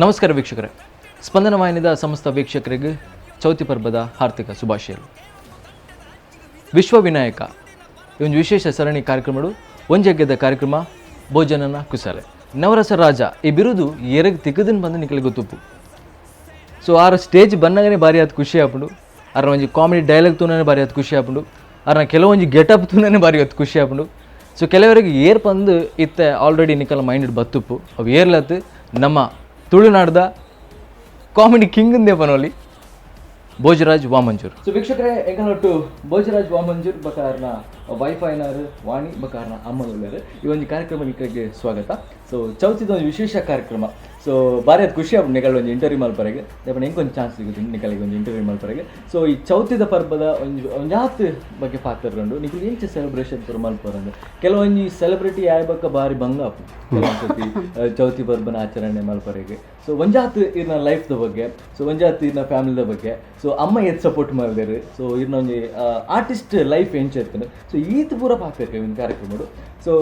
ನಮಸ್ಕಾರ ವೀಕ್ಷಕರೇ, ಸ್ಪಂದನ ವಾಹಿನಿದ ಸಮಸ್ತ ವೀಕ್ಷಕರಿಗೆ ಚೌತಿ ಪರ್ಬದ ಹಾರ್ದಿಕ ಶುಭಾಶಯಗಳು. ವಿಶ್ವ ವಿನಾಯಕ ಈ ಒಂದು ವಿಶೇಷ ಸರಣಿ ಕಾರ್ಯಕ್ರಮಗಳು ಒಂಜಗ್ಗದ ಕಾರ್ಯಕ್ರಮ ಭೋಜನನ ಕುಸಾಲೆ. ನವರಸ ರಾಜ ಈ ಬಿರುದು ಎರಗ್ ತಿಕ್ಕದನ್ ಬಂದು ನಿಕಲಿಗೆ ಗೊತ್ತುಪ್ಪು. ಸೊ ಆರ ಸ್ಟೇಜ್ ಬನ್ನಗನೆ ಭಾರಿ ಆದ ಖುಷಿ ಆಪುಂಡು. ಆರ ಒಂಜಿ ಕಾಮಿಡಿ ಡೈಲಾಗ್ ತೂನನೆ ಭಾರಿ ಆದ ಖುಷಿ ಆಪುಂಡು. ಆರ್ನ ಕೆಲವೊಂಜಿ ಗೆಟಪ್ ತೂನನೆ ಭಾರಿ ಆದ ಖುಷಿ ಆಪುಂಡು. ಸೊ ಕೆಲವರಿಗೆ ಏರ್ ಪಂದು ಇತ್ತೆ ಆಲ್ರೆಡಿ ನಿಕಲ ಮೈಂಡ್ ಬತ್ತುಪ್ಪು. ಅವು ಏರ್ಲತ್ತು ನಮ್ಮ ತುಳುನಾಡ್ದ ಕಾಮಿಡಿ ಕಿಂಗ್ ಪನೋಲಿ, ಭೋಜರಾಜ್ ವಾಮಂಜೂರ್. ಸೊ ವೀಕ್ಷಕರೇ, ಎಂಕನೊಟ್ಟು ಭೋಜರಾಜ್ ವಾಮಂಜೂರ್ ಬಕಾರ್ನ ವೈಫ್ ಐನಾರು ವಾಣಿ ಬಕಾರ್ನ ಅಮ್ಮಗುಳ್ಳರು. ಈ ಒಂದು ಕಾರ್ಯಕ್ರಮ ನಿಕಲಿಗೆ ಸ್ವಾಗತ. ಸೊ ಚೌತಿದ ಒಂದು ವಿಶೇಷ ಕಾರ್ಯಕ್ರಮ. ಸೊ ಭಾರಿ ಅದು ಖುಷಿ ಆಪುಂಡು ನಿಕಲ್ ಒಂಜಿ ಇಂಟರ್ವ್ಯೂ ಮಲ್ಪರೆಗೆ. ದಾಯೆ ಎಂಕ್ ಒಂಜಿ ಚಾನ್ಸ್ ಸಿಗುತ್ತೆ ನಿಕಲಿಗೆ ಒಂಜಿ ಇಂಟರ್ವ್ಯೂ ಮಲ್ಪರೆಗೆ. ಸೊ ಈ ಚೌತಿದ ಪರ್ಬದ ಒಂಜಿ ಒಂಜಾತ್ ಬಗ್ಗೆ ಪಾತ್ರರುಂಡು. ನಿಕುಲು ಎಂಚ ಸೆಲೆಬ್ರೇಷನ್ ಪೂರ ಮಲ್ಪರಂದು? ಕೆಲವೊಂಜಿ ಸೆಲೆಬ್ರಿಟಿ ಆಯ್ಬಕ್ಕ ಬಾರಿ ಭಂಗ ಆಪುಂಡು ಕೆಲವೊಂದ್ಸತಿ ಚೌತಿ ಪರ್ಬನ ಆಚರಣೆ ಮಲ್ಪರೆಗೆ. ಸೊ ಒಂಜಾತ್ ಇರ್ನ ಲೈಫ್ದ ಬಗ್ಗೆ, ಸೊ ಒಂಜಾತ್ ಇರ್ನ ಫ್ಯಾಮಿಲಿದ ಬಗ್ಗೆ, ಸೊ ಅಮ್ಮ ಏತ್ ಸಪೋರ್ಟ್ ಮಾಡಿದಾರೆ, ಸೊ ಇರ್ನ ಒಂಜಿ ಆರ್ಟಿಸ್ಟ್ ಲೈಫ್ ಎಂಚ ಇರ್ತದೆ, ಸೊ ಈತ್ ಪೂರ ಪಾತೆರ್ಕ ಒಂದು ಕಾರ್ಯಕ್ರಮಡು. ಸೊ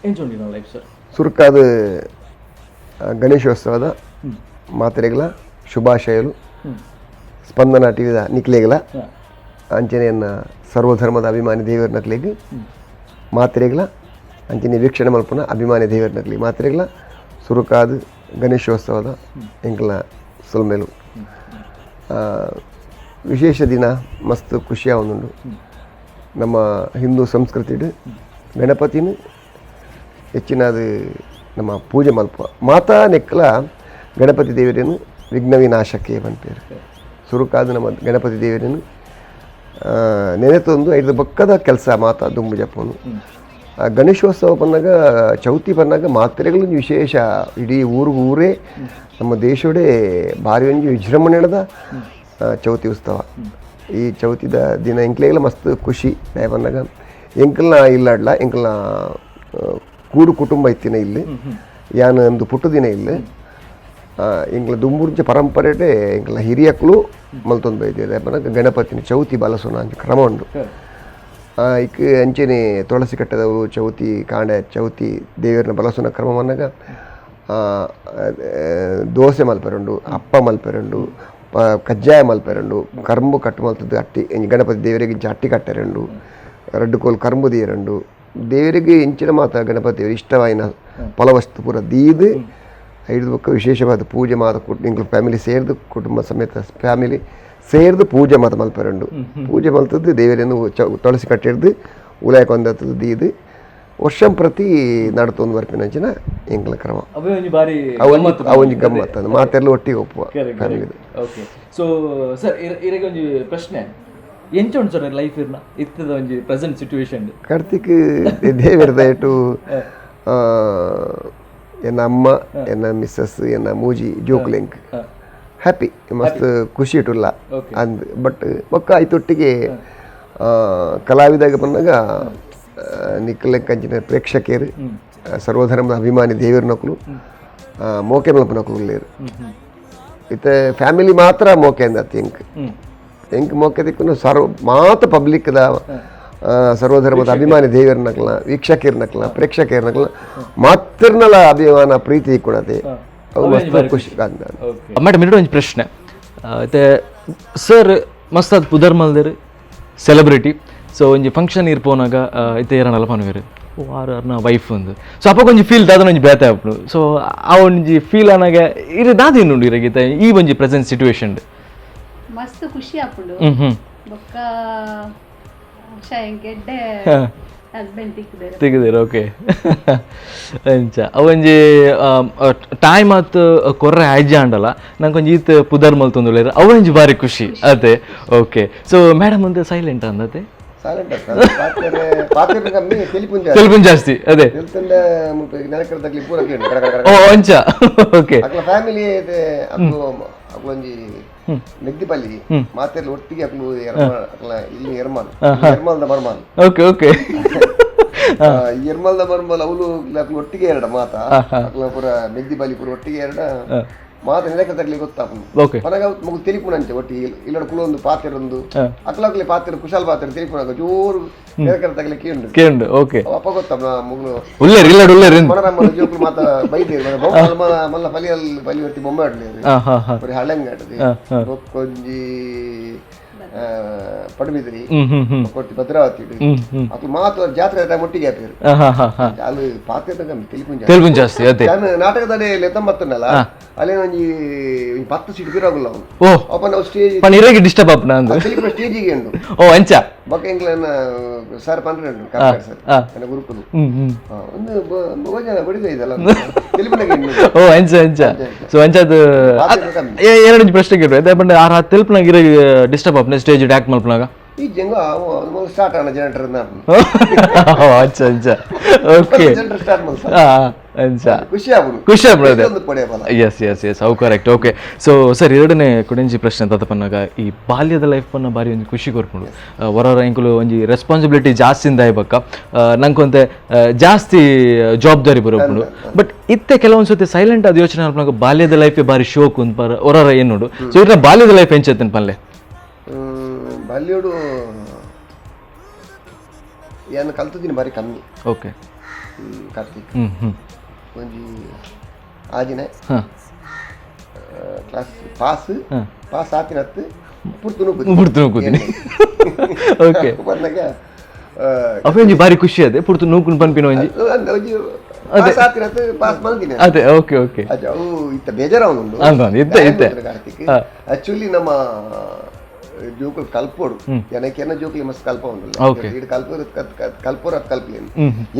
ಎಂಚ ಉಂಡು ಲೈಫ್ ಸರ್? ಸುರುಕಾದ ಗಣೇಶೋತ್ಸವದ ಮಾತ್ರೆಗಳ ಶುಭಾಶಯಲು ಸ್ಪಂದನ ಟಿವಿದ ನಿಕ್ಲೆಗಳ, ಅಂಚನೆಯನ್ನ ಸರ್ವಧರ್ಮದ ಅಭಿಮಾನಿ ದೇವರ ನಕ್ಲೆಗ್ ಮಾತ್ರೆಗಳ, ಅಂಚನೆ ವೀಕ್ಷಣೆ ಮಲ್ಪುನ ಅಭಿಮಾನಿ ದೇವರ ನಕ್ಲಿ ಮಾತ್ರೆಗಳ ಸುರುಕಾದ ಗಣೇಶೋತ್ಸವದ ಎಂಕಲ್ನ ಸೊಲ್ಮೆಲು. ವಿಶೇಷ ದಿನ, ಮಸ್ತ್ ಖುಷಿಯಾವೊಂದುಂಡು. ನಮ್ಮ ಹಿಂದೂ ಸಂಸ್ಕೃತಿಡ್ ಗಣಪತಿನ ಹೆಚ್ಚಿನದು ನಮ್ಮ ಪೂಜೆ ಮಲ್ಪ. ಮಾತಾ ನೆಕ್ಕಲ ಗಣಪತಿ ದೇವರೇನು ವಿಘ್ನ ವಿನಾಶಕ್ಕೆ ಪನ್ಪೇರು. ಸುರುಕಾದ ನಮ್ಮ ಗಣಪತಿ ದೇವರೇನು ನೆನೆತೊಂದು ಐದು ಬೊಕ್ಕದ ಕೆಲಸ ಮಾತಾ ದುಂಬು ಜಪ್ಪುನು. ಆ ಗಣೇಶೋತ್ಸವ ಪನ್ನಗ, ಚೌತಿ ಪನ್ನಗ ಮಾತ್ರೆಗಳು ವಿಶೇಷ. ಇಡೀ ಊರಿಗೆ ಊರೇ, ನಮ್ಮ ದೇಶೋಡೆ ಭಾರಿ ಒಂಜಿ ವಿಜೃಂಭಣೆದ ಚೌತಿ ಉತ್ಸವ. ಈ ಚೌತಿದ ದಿನ ಎಂಕ್ಲೆಗ್ಲ ಮಸ್ತ್ ಖುಷಿ. ದಾಯೆ ಪನ್ನಗ ಎಂಕಲ್ನ ಇಲ್ಲಾಡ್ಲ ಎಂಕಲ್ನ ಕೂಡು ಕುಟುಂಬ ಇತ್ತಿನ ಇಲ್ಲಿ, ಯಾನ್ ಒಂದು ಪುಟ್ಟು ದಿನ ಇಲ್ಲಿ. ಎಂಕ್ಲ ದುಂಬುರ್ಜ ಪರಂಪರೆಡೆ ಎಂಕ್ಲ ಹಿರಿಯಕ್ಲು ಮಲ್ತೊಂದು ಬೈದಿದೆ. ಪನ್ನಗ ಗಣಪತಿನ ಚೌತಿ ಬಲಸುನ ಅಂಚ ಕ್ರಮ ಉಂಡು. ಇಕ್ ಅಂಚೆನೆ ತುಳಸಿ ಕಟ್ಟದವರು ಚೌತಿ ಕಾಂಡೆ ಚೌತಿ ದೇವರನ್ನ ಬಲಸುನ ಕ್ರಮ ಮನ್ನಗ ದೋಸೆ ಮಲ್ಪೆರುಂಡು, ಅಪ್ಪ ಮಲ್ಪೆರುಂಡು, ಕಜ್ಜಾಯ ಮಲ್ಪೆರುಂಡು, ಕರ್ಂಬು ಕಟ್ಟು ಮಲ್ತದ್ದು ಅಟ್ಟಿ ಗಣಪತಿ ದೇವರಿಗೆ ಇಂಚ ಅಟ್ಟಿ ಕಟ್ಟೆರುಂಡು, ರಡ್ಡು ಕೋಲು ಕರ್ಂಬು ದೀಯರುಂಡು. ದೇವರಿಗೆ ಇಂಚಿನ ಮಾತ ಗಣಪತಿ ದೇವರು ಇಷ್ಟವಾಯಿನ ಫಲವಸ್ತು ಪೂರ ದೀದ್ ಐದು ಬೊಕ್ಕ ವಿಶೇಷವಾದ ಪೂಜೆ ಮಾತ ಎಂಕ್ಲು ಫ್ಯಾಮಿಲಿ ಸೇರ್ದು, ಕುಟುಂಬ ಸಮೇತ ಫ್ಯಾಮಿಲಿ ಸೇರ್ದು ಪೂಜೆ ಮಾತ ಮಲ್ಪೆರುಂಡು. ಪೂಜೆ ಮಲ್ತದ್ದು ದೇವರನ್ನು ತುಳಸಿ ಕಟ್ಟಿಡ್ದು ಉಲಾಯಕ ಒಂದತ್ತದು ದೀದ್ ವರ್ಷಂ ಪ್ರತಿ ನಡತೊಂದು ಬರ್ಪಿನಂಚಿನ ಎಂಕ್ಲ ಕ್ರಮ. ಅವೇ ಒಂಜಿ ಬಾರಿ ಅವೊಂಜಿ ಅವೊಂಜಿ ಗಮ್ಮತ್ತು ಅದು ಮಾತೆಲ್ಲ ಒಟ್ಟಿಗೆ ಒಪ್ಪುವ family. Okay, so sir, ಇರೆಗೆ ಒಂಜಿ ಪ್ರಶ್ನೆ. ಎಂಚ ಉಂಟು ಸರ್ ಲೈಫ್ ಇರ್ನ ಇತ್ತದ ಒಂಜಿ ಪ್ರೆಸೆಂಟ್ ಸಿಚುವೇಶನ್? ಕಾರ್ತಿಕ್ ದೇವರ ದಯಟು ಎನ್ನ ಅಮ್ಮ, ಎನ್ನ ಮಿಸ್ಸಸ್, ಎನ್ನ ಮೂಜಿ ಜೋಕುಲೆಂಕ್ ಹ್ಯಾಪಿ, ಮಸ್ತ್ ಖುಷಿ ಇಟ್ಟುಲ್ಲ. ಅಂದ್ ಬಟ್ ಬೊಕ್ಕ ಐತೊಟ್ಟಿಗೆ ಕಲಾವಿದಾಗ ಬಂದಾಗ ನಿಕ್ಕಲೆಕ್ಕಂಚಿನ ಪ್ರೇಕ್ಷಕರು, ಸರ್ವಧರ್ಮದ ಅಭಿಮಾನಿ ದೇವರ ನಕಲು ಮೋಕೆ ಮಲ್ಪನಕುಲು ಉಲ್ಲೇರು. ಇತ್ತೆ ಫ್ಯಾಮಿಲಿ ಮಾತ್ರ ಮೋಕೆ ಅಂದತ್ ಎಂಕ್. ಎಂಕ್ ಮೋಕೆ ತಿಕ್ಕುನ ಸರ್ವ ಮಾತ ಪಬ್ಲಿಕ್ದ, ಸರ್ವಧರ್ಮದ ಅಭಿಮಾನಿ ದೇವರ ನಕಲ್ನ, ವೀಕ್ಷಕರ ನಕಲ್ನ, ಪ್ರೇಕ್ಷಕರ ನಕಲ್ನ ಮಾತಿರ್ನಲ ಅಭಿಮಾನ ಪ್ರೀತಿ ತಿಕ್ಕುಣತೆ. ಅವು ಮಸ್ತ್ ಖುಷಿ ಅಂದ. ಮೇಡಮ್, ಎರಡು ಒಂಜಿ ಪ್ರಶ್ನೆ. ಇತ್ತೆ ಸರ್ ಮಸ್ತ್ ಅದು ಪುದರ್ ಮಲ್ದೆರ್, ಸೆಲೆಬ್ರಿಟಿ. ಸೊ ಒಂಜಿ ಫಂಕ್ಷನ್ ಇರ್ ಪೋನಾಗ ಇತ್ತೆ ಏರನಲ್ಲ ಪನ್ವೇರು, ಓ ಆರು ಅರ್ನ ವೈಫ್ ಒಂದು. ಸೊ ಅಪ್ಪ ಒಂಜಿ ಫೀಲ್ ದಾದನ ಒಂಜಿ ಬೇತೆ ಆಪುಂಡು. ಸೊ ಆ ಒಂಜಿ ಫೀಲ್ ಅನಾಗ ಇರು ದಾದ ಉಂಡು ಇರಗಿತ ಈ ಒಂಜಿ ಪ್ರೆಸೆಂಟ್ ಸಿಚುವೇಶನ್? ಮಸ್ತ್ ಖುಷಿ ಆಪುಂಡು. ಹ್ಮ್ ಹ್ಮ್ ಬೊಕ್ಕ ಎಂಕ್ ಎಡ್ಡೆ ಹಸ್ಬೆಂಡ್ ತಿಕ್ಕಿದ್ದಾರೆ. ತಿಕ್ಕಿದ್ದೀರ, ಓಕೆ. ಅಂಚ ಅವೊಂಜಿ ಟೈಮ್ ಆತ್ ಕೊರ್ರೆ ಆಯ್ಜ ಆಂಡಲ ನಂಗೆ ಒಂಜಿ ಈತ್ ಪುದರ್ ಮಲ್ತೊಂದುಲ್ಲೆರ್, ಅವೊಂಜಿ ಬಾರಿ ಖುಷಿ ಅದೇ. Okay, so madam ಒಂದು ಸೈಲೆಂಟ್ ಅಂದತೆ. ಸೈಲೆಂಟ್ ಪಾತ್ರೆ ಕಮ್ಮಿ, ತೆಲಿಪುಂಜ ತೆಲುಪುನ್ ಜಾಸ್ತಿ ಅದೇ. ತೆಲ್ತಂಡ ಮುಲ್ಪ ನೆಲಕಡ ತಗ್ಲಿ ಪೂರ ಕೇಳು ಕಡ ಕಡ ಕಡ. ಓ, ಅಂಚ, ಓಕೆ. ಅಕ್ಲ ಫ್ಯಾಮಿಲಿ ಇದೆ. ಅಕ್ಲು ಅಕ್ಲೊಂಜಿ ಮೆಗ್ದಿಪಲ್ಲಿ ಮಾತೆರ್ಲ ಒಟ್ಟಿಗೆ. ಅಕ್ಲು ಅಕ್ಲ ಇಲ್ಲಿ ಎರ್ಮಾಲ್, ಎರ್ಮಾಲ್ದ ಮರ್ಮಾಲ್. ಓಕೆ ಓಕೆ ಈ ಎರ್ಮಾಲ್ದ ಮರ್ಮಾಲ್ ಅವಳು ಅಕ್ಲು ಒಟ್ಟಿಗೆ ಎರಡ ಮಾತಾ. ಅಕ್ಲ ಪೂರ ಮೆಗ್ದಿಪಲ್ಲಿ ಪೂರ ಒಟ್ಟಿಗೆ ಎರಡ. ಮಾತ ನೆಲಕ ತಗಲಿ ಗೊತ್ತಾಪುಂಡು. ಓಕೆ. ಪನಗ ಮಗು ತೆಲಿಪುನಂಚೆ ಒಟ್ಟಿ ಇಲ್ಲಡ ಕುಲೊಂದು ಪಾತೆರೊಂದು ಅಕ್ಲಕ್ಲೆ ಪಾತೆರ ಕುಶಾಲ್ ಪಾತೆರ ತೆಲಿಪುನಾಗ ಜೋರು ನೆಲಕರ ತಗಲಿ ಕೇಂಡು. ಕೇಂಡು, ಓಕೆ. ಅಪ್ಪ ಗೊತ್ತಪ್ಪ ಮುಗ್ಲು ಉಲ್ಲೇರು ಇಲ್ಲಡ್ ಉಲ್ಲೇರು. ಮನರಮ್ಮನ ಜೋಕುಲು ಮಾತ ಬೈದೇರು ಮಲ್ಲ ಪಲಿಯಲ್ ಪಲಿ ಒಟ್ಟಿ ಬೊಮ್ಮೆ ಆಡ್ಲೇರು. ಹಾ ಹಾ ಹಾ ಬರಿ ಹಳ್ಳಂಗಾಟది ಬೊಕ್ಕೊಂಜಿ ಪಡುಬಿದ್ರಿ ಹ್ಮ್ ಹ್ಮ್ ಹ್ಮ್ ಕೊಟ್ಟಿ ಭದ್ರಾವತಿ. ಹ್ಮ್ ಹ್ಮ್ ಅಕ್ಲು ಮಾತು ಜಾತ್ರೆ ಟೈಮ್ ಒಟ್ಟಿಗೆ ಆಪೇರು. ಹಾ ಹಾ ಹಾ ಅಲ್ಲಿ ಪಾತ್ರೆ ತೆಲಿಪುಂಜ ತೆಲುಪುನ್ ಜಾಸ್ತಿ ಅದೇ. ನಾನು ನಾಟಕದಲ್ಲಿ ಲೆತ್ತಂಬತ್ತನಲ್ಲ ಅಲ್ಲಿ ಒಂಜಿ 10 ಸೀಟ್ ಬಿರಾಗುಲ್ಲ ಅವನು. ಓ. ಅಪ್ಪ ನಾವು ಸ್ಟೇಜ್ ಪನ್ ಇರೆಗೆ ಡಿಸ್ಟರ್ಬ್ ಆಪುನ ಅಂದು. ತೆಲಿಪುನ ಸ್ಟೇಜಿಗೆ ಉಂಡು. ಓ ಅಂಚ. ಬೊಕ್ಕ ಎಂಕ್ಲೆನ ಸರ್ ಪನ್ರೆ ಕರ್ನಾಟಕ ಸರ್ ನನ್ನ ಗುರುಕುಲು. ಹ್ಮ್ ಹ್ಮ್ ಒಂದು ಭೋಜನ ಬಡಿದ ಇದಲ್ಲ ತೆಲಿಪುನಗೆ. ಓ ಅಂಚ ಅಂಚ. ಸೊ ಅಂಚದ ಪಾತ್ರೆ ಕಮ್ಮಿ. ಎರಡು ಪ್ರಶ್ನೆ ಕೇಳ್ರೆ ಅದೇ ಪಂಡ ಆರ್ ತೆಲ್ಪನಾಗ ಇರೆಗೆ ಡಿಸ್ಟರ್ಬ್ ಆಪುನ ಸ್ಟೇಜ್ ಆಕ್ಟ್ ಮಲ್ಪನಾಗ. ಈ ಜಂಗ ಸ್ಟಾರ್ಟ್ ಆನ ಜನರೇಟರ್. ಅಂಚ ಅಂಚ, okay. Generator start ಮಲ್ಸ. ಹಾ ಅಂಚ. ಖುಷಿ ಆಪುಂಡು. ಖುಷಿ ಆಪುಂಡು ಅದೇ. ಒಂದು ಪಡೆಯಬಲ್ಲ. S S S, ಅವು correct. Okay, so sir ಎರಡನೇ ಕೊಡಂಜಿ ಪ್ರಶ್ನೆ ತತ್ತ ಪನ್ನಾಗ ಈ ಬಾಲ್ಯದ ಲೈಫ್ ಪನ್ನ ಬಾರಿ ಒಂಜಿ ಖುಷಿ ಕೊರ್ಪುಂಡು. ಹೊರರ ಎಂಕುಲು ಒಂಜಿ ರೆಸ್ಪಾನ್ಸಿಬಿಲಿಟಿ ಜಾಸ್ತಿ ಆಯ್ಬಕ್ಕ ನಂಕೊಂತೆ ಜಾಸ್ತಿ ಜವಾಬ್ದಾರಿ ಬರೋಪುಂಡು. ಬಟ್ ಇತ್ತೆ ಕೆಲವೊಂದು ಸತಿ ಸೈಲೆಂಟ್ ಅದು ಯೋಚನೆ ಮಲ್ಪನಾಗ ಬಾಲ್ಯದ ಲೈಫ್ ಬಾರಿ ಶೋಕ್ ಅಂತ ಹೊರರ ಏನುಂಡು. ಸೊ ಇದ್ರ ಬಾಲ್ಯದ ಲೈಫ್ ಎಂಚತ್ತನ್ ಪನ್ಲೆ. ಬಾಲ್ಯೋಡು ಏನು ಕಲ್ತಿದ್ದೀನಿ ಬಾರಿ ಕಮ್ಮಿ. ಓಕೆ. ಕಾರ್ತಿಕ್. ಹ್ಮ್ ಹ್ಮ್ ಒಂಜಿ ಆಜಿನ ಹಾಂ class pass pass ಆತಿನತ್ತು ಪುರ್ತು ನೂಕುದು. ಪುರ್ತು ನೂಕುದಿನಿ. ಓಕೆ. ಬಂದಾಗ ಅವೆ ಒಂಜಿ ಬಾರಿ ಖುಷಿ ಅದೇ ಪುರ್ತು ನೂಕುನ್ ಪನ್ಪಿನ ಒಂಜಿ. ಒಂಜಿ ಪಾಸ್ ಆತಿನತ್ತು ಪಾಸ್ ಬಂದಿನಿ. ಅದೇ, ಓಕೆ ಓಕೆ. ಅಜ್ಜ ಅವು ಇತ್ತ ಬೇಜಾರಾವನುಂಡು. ಅಂದ ಇತ್ತೆ ಇತ್ತೆ. ಕಾರ್ತಿಕ್ ಆಕ್ಚುಲಿ ನಮ್ಮ ಜೋಕುಲು ಕಲ್ಪೋಡು ಏನಕ್ಕೆನ ಜೋಕುಲು ಮಸ್ತ್ ಕಲ್ಪ ಉಂಡು. ಈಡ್ ಕಲ್ಪೋರ್ ಕಲ್ಪೋರ್ ಅತ್ ಕಲ್ಪಲೇನು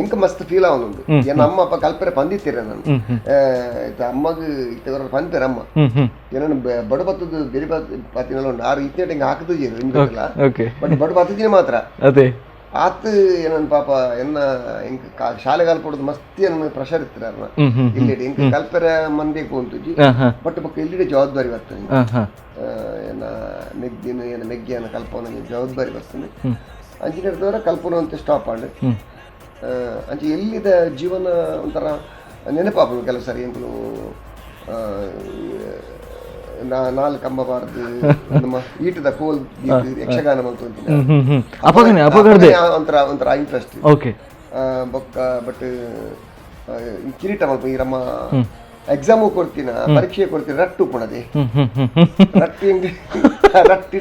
ಇಂಕ ಮಸ್ತ್ ಫೀಲ್ ಆವನುಂಡು. ಏನ್ ಅಮ್ಮ ಅಪ್ಪ ಕಲ್ಪರೆ ಪಂದಿತ್ತೀರ ನಾನು ಇತ್ತ ಅಮ್ಮಗ್ ಇತ್ತ ಪಂಪೆರ ಅಮ್ಮ ಹ್ಮ್ ಹ್ಮ್ ಏನೋ ಬಡ ಬತ್ತದ ಬೆರಿ ಪಾತಿನೆಲ್ಲ ಉಂಡು ಆರು ಇತ್ತೇಟ ಹಿಂಗೆ ಹಾಕದು ಗೊತ್ತಿಲ್ಲ. ಓಕೆ. ಬಟ್ ಬಡ ಬತ್ತದಿನ ಮಾತ್ರ ಅದೇ ಆತ್ ಏನನ್ ಪಾಪ ಎನ್ನ ಇಂಕ ಶಾಲೆ ಕಲ್ಪೊಡುದು ಮಸ್ತ್ ಏನ ಪ್ರೆಷರ್ ಇತ್ತಿರ ಹ್ಮ್ ಹ್ಮ್ ಇಲ್ಲಿ ಇಂಕ ಕಲ್ಪರೆ ಮಂದಿಗೆ ಉಂಟುಜಿ. ಹಾ ಹಾ ಬಟ್ ಬೊಕ್ಕ ಇಲ್ಲಿ ಜವಾಬ್ದಾರಿ ಬರ್ತದೆ. ಹಾ ಹಾ ಏನ ಮೆಗ್ದಿನ ಏನ ಮೆಗ್ಗಿಯನ ಕಲ್ಪನ ಜವಾಬ್ದಾರಿ ಬರ್ತದೆ. ಅಂಚಿನದವರ ಕಲ್ಪನ ಅಂತ ಸ್ಟಾಪ್ ಆಂಡ್ ಅಂಚೆ ಎಲ್ಲಿದ ಜೀವನ ಒಂಥರ ನೆನಪಾಪುಂಡು ಕೆಲವು ಸರಿ ಎಂಕುಲು ನಾಲ್ ಕಂಬ ಬಾರ್ದು ನಮ್ಮ ಈಟದ ಕೋಲ್ ದೀದ್ ಯಕ್ಷಗಾನ ಮಲ್ತೊಂತಿನ. ಹ್ಮ್ ಹ್ಮ್ ಅಪಗನೆ ಅಪಗರ್ದೆ ಒಂಥರ ಒಂಥರ ಇಂಟ್ರೆಸ್ಟ್. ಓಕೆ. ಬೊಕ್ಕ ಬಟ್ ಕಿರೀಟ ಮಲ್ಪ ಈ ನಮ್ಮ ಎಕ್ಸಾಮು ಕೊಡ್ತೀನ ಪರೀಕ್ಷೆ ಕೊಡ್ತೀನಿ ರಟ್ಟು ಪುಣದೆ ಹ್ಮ್ ಹ್ಮ್ ಹ್ಮ್ ಹ್ಮ್ ರಟ್ಟಿ ರಟ್ಟಿ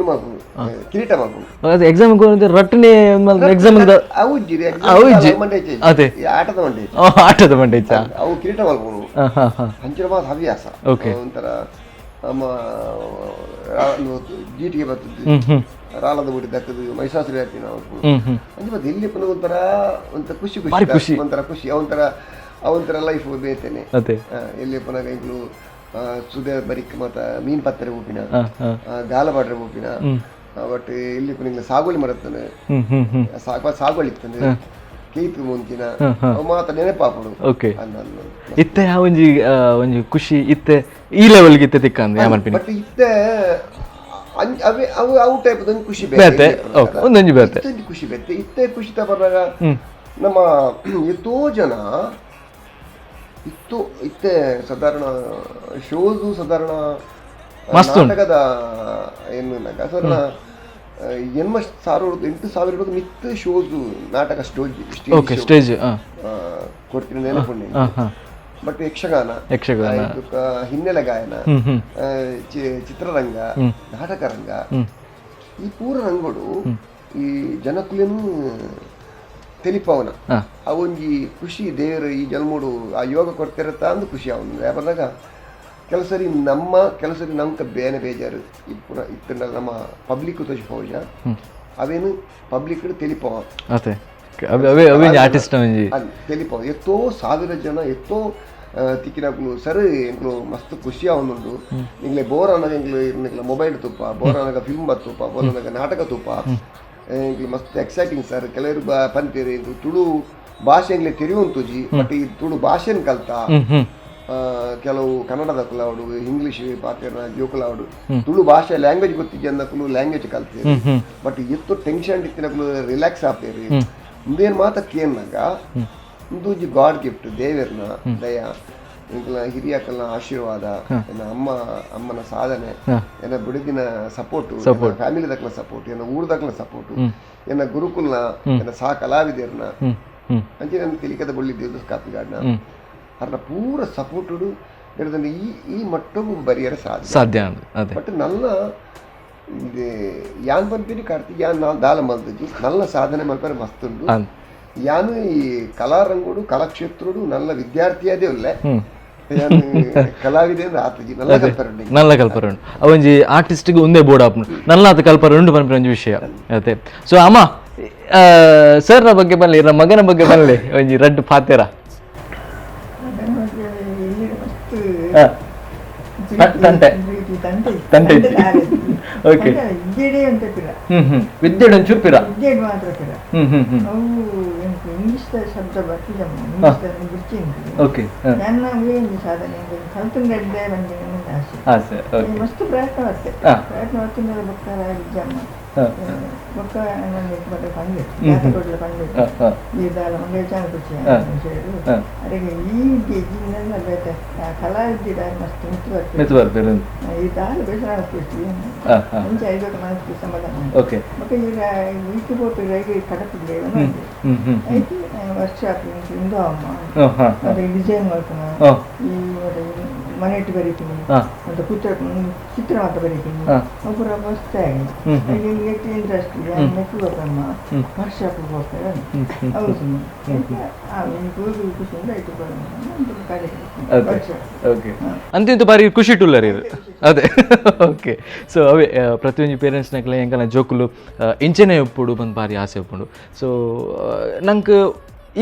ಮಲ್ಪುಂಡು ಕಿರೀಟ ಮಲ್ಪುಂಡು. ಅದೇ ಎಕ್ಸಾಮ್ ರಟ್ಟನೆ ಎಕ್ಸಾಮ್ ಅವು ಇಜ್ಜಿರಿ ಅವು ಇಜ್ಜಿ. ಮಂಡೆ ಅದೇ. ಈ ಆಟದ ಮಂಡೆ. ಆಟದ ಮಂಡೆ ಇಚ್ಚ. ಅವು ಕಿರೀಟ ಮಲ್ಪುಂಡು. ಹಾ ಹಾ ಹಾ ಅಂಚಿನ ಮಾತ ಹವ್ಯಾಸ. ಓಕೆ. ಒಂಥರ ನಮ್ಮ ಜೀಟಿಗೆ ಬರ್ತದೆ ಹ್ಮ್ ಹ್ಮ್ ರಾಲದ ಬುಡಿ ದಕ್ಕದು ಮಹಿಷಾಸುರಿ ಹಾಕಿ ನಾವು. ಹ್ಮ್ ಹ್ಮ್ ಅಂಚೆ ಮತ್ತೆ ಇಲ್ಲಿ ಪುನಃ ಒಂಥರ ಒಂಥರ ಖುಷಿ ಭಾರಿ ಖುಷಿ ಖುಷಿ. ಒಂಥರ ಖುಷಿ ಒಂಥರ ಅವಂತರ ಲೈಫ್ ಬೇತೇನೆ. ಅದೇ. ಎಲ್ಲಿ ಪುನಃ ಇಂಕ್ಲು ಸುದೆ ಬರಿಕ್ ಮತ್ತ ಮೀನ್ ಪತ್ತರೆ ಊಪಿನ ಹಾ ಹಾ ಗಾಲಪಾಟ್ರೆ ಊಪಿನ ಬಟ್ ಇಲ್ಲಿ ಪುನಃ ಸಾಗುವಳಿ ಮರತ್ತನೆ ಹ್ಮ್ ಹ್ಮ್ ಹ್ಮ್ ಸಾಗುವಳಿ ಇತ್ತಂದ್ರೆ ಕೇಯ್ತು ಮುಂಚಿನ ಅವು ಮಾತ್ರ ನೆನಪಾಪುಡು. ಓಕೆ. ಅಂದ ಅಂದ. ಇತ್ತೆ ಆ ಒಂಜಿ ಒಂಜಿ ಖುಷಿ ಇತ್ತೆ ಈ ಲೆವೆಲ್ಗೆ ಇತ್ತೆ ತಿಕ್ಕಂದು ಯಾ ಮನ್ಪಿನಿ. ಬಟ್ ಇತ್ತೆ ಅವೇ ಅವು ಅವು ಟೈಪ್ ಒಂಜಿ ಖುಷಿ ಬೇತೆ, ಓಕೆ, ಒಂದೊಂಜಿ ಬೇತೆ. ಇತ್ತೊಂಜಿ ಖುಷಿ ಬೇತೆ ಇತ್ತೆ ಖುಷಿ ತಗೊಂಡಾಗ ನಮ್ಮ ಎಷ್ಟೋ ಜನ ಇತ್ತು ಇತ್ತೆ ಸಾಧಾರಣ ಶೋಸು ಸಾಧಾರಣ ಮಸ್ತ್ ಉಂಟು. ನಾಟಕದ ಏನು ಸಾಧಾರಣ ಎನ್ಮ ಸಾವಿರ 8,000 ಮಿತ್ ಶೋಸು ನಾಟಕ stage okay stage ಹಾ ಕೊಡ್ತೀನಿ ನೆನಪುಂಡು. ಹಾ ಹಾ ಬಟ್ ಯಕ್ಷಗಾನ ಯಕ್ಷಗಾನ. ಆಯ್ತು, ಹಿನ್ನೆಲೆ ಗಾಯನ ಹ್ಮ್ ಹ್ಮ್ ಚಿತ್ರರಂಗ ನಾಟಕ ರಂಗ ಈ ಪೂರ ರಂಗಡು ಈ ಜನಕುಲೇನು ತೆಲಿಪವನ ಹಾ. ಆ ಒಂಜಿ ಖುಷಿ ದೇವರು ಈ ಜನ್ಮೋಡು ಆ ಯೋಗ ಕೊಡ್ತಿರತ್ತ ಅಂದು ಖುಷಿ ಅವನು. ಯಾಕಂದಾಗ ಕೆಲವು ಸರಿ ನಮ್ಮ ಕೆಲವು ಸರಿ ನಮ್ಕ ಬೇನೆ ಬೇಜಾರು ಇಪ್ಪುನ ಇತ್ತಂಡ ನಮ್ಮ ಪಬ್ಲಿಕ್ ತೋಜಿ ಫೌಜ ಅವೇನು ಪಬ್ಲಿಕ್ ತೆಲಿಪವ. ಅದೇ ಅವೇ ಅವೇ ಅವೇ ಆರ್ಟಿಸ್ಟ್ ಒಂಜಿ ಅಲ್ಲಿ ತೆಲಿಪವ ಎತ್ತೋ ಸಾವಿರ ಜನ ಎತ್ತೋ ತಿಕ್ಕಿನಕ್ಲು ಸರ್ ಎಂಕ್ಲು ಮಸ್ತ್ ಖುಷಿ ಆವೊಂದುಂಡು. ಎಂಕ್ಲೆ ಬೋರ್ ಅನ್ನಾಗ ಎಂಕ್ಲು ಎಂಕ್ಲ ಮೊಬೈಲ್ ತೂಪ ಬೋರ್ ಅನ್ನಾಗ ಫಿಲ್ಮ್ ಬತ್ತೂಪ ಬೋರ್ ಅನ್ನಾಗ ನಾಟಕ ತೂಪ ಎಂಕ್ಲು ಮಸ್ತ್ ಎಕ್ಸೈಟಿಂಗ್ ಸರ್. ಕೆಲವರು ಪನ್ಪೇರು ಎಂಕ್ಲು ತುಳು ಭಾಷೆ ಎಂಕ್ಲೆ ತೆರಿಯುಂತುಜಿ ಬಟ್ ಈ ತುಳು ಭಾಷೆನ್ ಕಲ್ತ ಹ್ಮ್ ಹ್ಮ್ ಕೆಲವು ಕನ್ನಡದಕ್ಕುಲಾವಡು ಇಂಗ್ಲಿಷ್ ಪಾತೆರ್ನ ಜೋಕುಲಾವಡು ತುಳು ಭಾಷೆ ಲ್ಯಾಂಗ್ವೇಜ್ ಗೊತ್ತಿಜ್ಜಿ ಅಂದಕುಲು ಲ್ಯಾಂಗ್ವೇಜ್ ಕಲ್ತೇರು. ಬಟ್ ಎತ್ತು ಟೆನ್ಷನ್ ಇತ್ತಿನಕುಲು ರಿಲ್ಯಾಕ್ಸ್ ಆಪೇರು. ಉಂದೇನು ಮಾತ ಕೇನ್ನಾಗ ಉಂದೊಂಜಿ ಗಾಡ್ ಗಿಫ್ಟ್ ದೇವೆರ್ನ ದಯ ಎಂಕಲ್ನ ಹಿರಿಯಕಲ್ನ ಆಶೀರ್ವಾದ, ಎನ್ನ ಅಮ್ಮ ಅಮ್ಮನ ಸಾಧನೆ, ಎನ್ನ ಬಿಡುದಿನ ಸಪೋರ್ಟ್, ಫ್ಯಾಮಿಲಿ ದಕ್ಕಲ ಸಪೋರ್ಟ್, ಎನ್ನ ಊರು ದಕ್ಕಲ ಸಪೋರ್ಟ್, ಎನ್ನ ಗುರುಕುಲ್ನ, ಎನ್ನ ಸಹ ಕಲಾವಿದರ್ನ, ಅಂಚೆ ನನ್ನ ತಿಳಿಕದ ಬಳ್ಳಿ ದೇವದಾಸ್ ಕಾಪಿಗಾಡ್ನ ಅರ್ನ ಪೂರ ಸಪೋರ್ಟುಡು ಈ ಈ ಮಟ್ಟಗೂ ಬರಿಯರ ಸಾಧ್ಯ ಸಾಧ್ಯ ಅದೇ. ಬಟ್ ನನ್ನ ಇದು ಯಾನ್ ಪನ್ಪಿನಿ ಕಾರ್ತಿಕ್ ಯಾನ್ ನಾಲ್ ದಾಲ ಮಲ್ತಜಿ ನಲ್ಲ ಸಾಧನೆ ಮಲ್ಪರೆ ಮಸ್ತ್ ಉಂಡು. ಯಾನು ಈ ಕಲಾರಂಗುಡು ಕಲಾಕ್ಷೇತ್ರುಡು ನಲ್ಲ ವಿದ್ಯಾರ್ಥಿಯಾದೇ ಉಲ್ಲೆ, ಯಾನು ಕಲಾವಿದೆ ಅಂದ್ರೆ ಆತಜಿ ನಲ್ಲ ಕಲ್ಪರೆ ಉಂಡು. ನಲ್ಲ ಕಲ್ಪರೆ ಉಂಡು. ಅವೊಂಜಿ ಆರ್ಟಿಸ್ಟ್ಗೆ ಒಂದೇ ಬೋರ್ಡ್ ಆಪುಂಡು ನಲ್ಲಾತ ಕಲ್ಪರೆ ಉಂಡು ಪನ್ಪಿನ ಒಂಜಿ ವಿಷಯ ಅದೇ. ಸೊ ಅಮ್ಮ ಸರ್ನ ಬಗ್ಗೆ ಬನ್ಲಿ, ಇರ ಮಗನ ಬಗ್ಗೆ ಬನ್ಲಿ ಒಂಜಿ ರಡ್ಡ್ ಪಾತೆರ. ತಂಟೆ ತಂಟೆ. ಓಕೆ. ಹ್ಮ್ ಹ್ಮ್ ವಿದ್ಯೆಡ್ ಒಂಚೂರು ಪಿರ. ಹ್ಮ್ ಹ್ಮ್ ಹ್ಮ್ ಓಕೆ. ಆಸೆ. ಓಕೆ. ಮಸ್ತ್ ಪ್ರಯತ್ನ ಬತ್ತೆ ಪ್ರಯತ್ನ ಬತ್ತಿನ ಬೊಕ್ಕ ವಿದ್ಯಮ್ಮ ಬೊಕ್ಕ ಪಂಡೆ ಪಂಡೆ ಈ ದಾಲ ಮಂಗೇಚಾನ ಕುಚ್ಚಿ ಅರೆಗೆ ಈ ವಿದ್ಯೆ ಬೇತೆ ಕಲಾ ವಿದ್ಯೆ ಮಸ್ತ್ ಮಿತ್ತು ಬರ್ತದೆ ಮಿತ್ತು ಬರ್ತಾರೆ. ಈ ದಾಲ ಬೇಸರ ಆಗ್ತಿರ್ತೀವಿ ಮುಂಚೆ ಐದು ಮನಸ್ಸಿಗೆ ಸಮಾಧಾನ. ಓಕೆ. ಬೊಕ್ಕ ಈಗ ವೀಕ್ ಪೋಪು ರೈಗೆ ಕಡಪಿದ್ದೆ ಐತಿ ವರ್ಕ್ಶಾಪ್ ಇಂದು ಅಮ್ಮ ಮತ್ತೆ ಡಿಸೈನ್ ಮಾಡ್ತಾನ ಈ ಮತ್ತೆ ಮನೆಟ್ಟು ಬರೀತೀನಿ ಮತ್ತೆ ಪುತ್ರ ಚಿತ್ರ ಮಾತ್ರ ಬರೀತೀನಿ ಒಬ್ಬರ ಮಸ್ತ್ ಆಗಿ ನೆಟ್ ಇಂಟ್ರೆಸ್ಟ್ ನೆಟ್ಟು ಹೋಗಮ್ಮ ವರ್ಕ್ಶಾಪ್ ಹೋಗ್ತಾರೆ. ಹೌದು ಖುಷಿಯಿಂದ ಆಯ್ತು. ಓಕೆ. ಅಂತಿಂತ ಬಾರಿ ಖುಷಿ ಟುಲ್ಲರ್ ಇದು ಅದೇ. ಓಕೆ. ಸೊ ಅವೇ ಪ್ರತಿಯೊಂದು ಪೇರೆಂಟ್ಸ್ನಕ್ಲೆ ಎಂಕಲ್ನ ಜೋಕುಲು ಇಂಚೆನೆ ಉಪ್ಪುಡು ಬಂದು ಭಾರಿ ಆಸೆ ಉಪ್ಪುಂಡು. ಸೊ ನಂಗೆ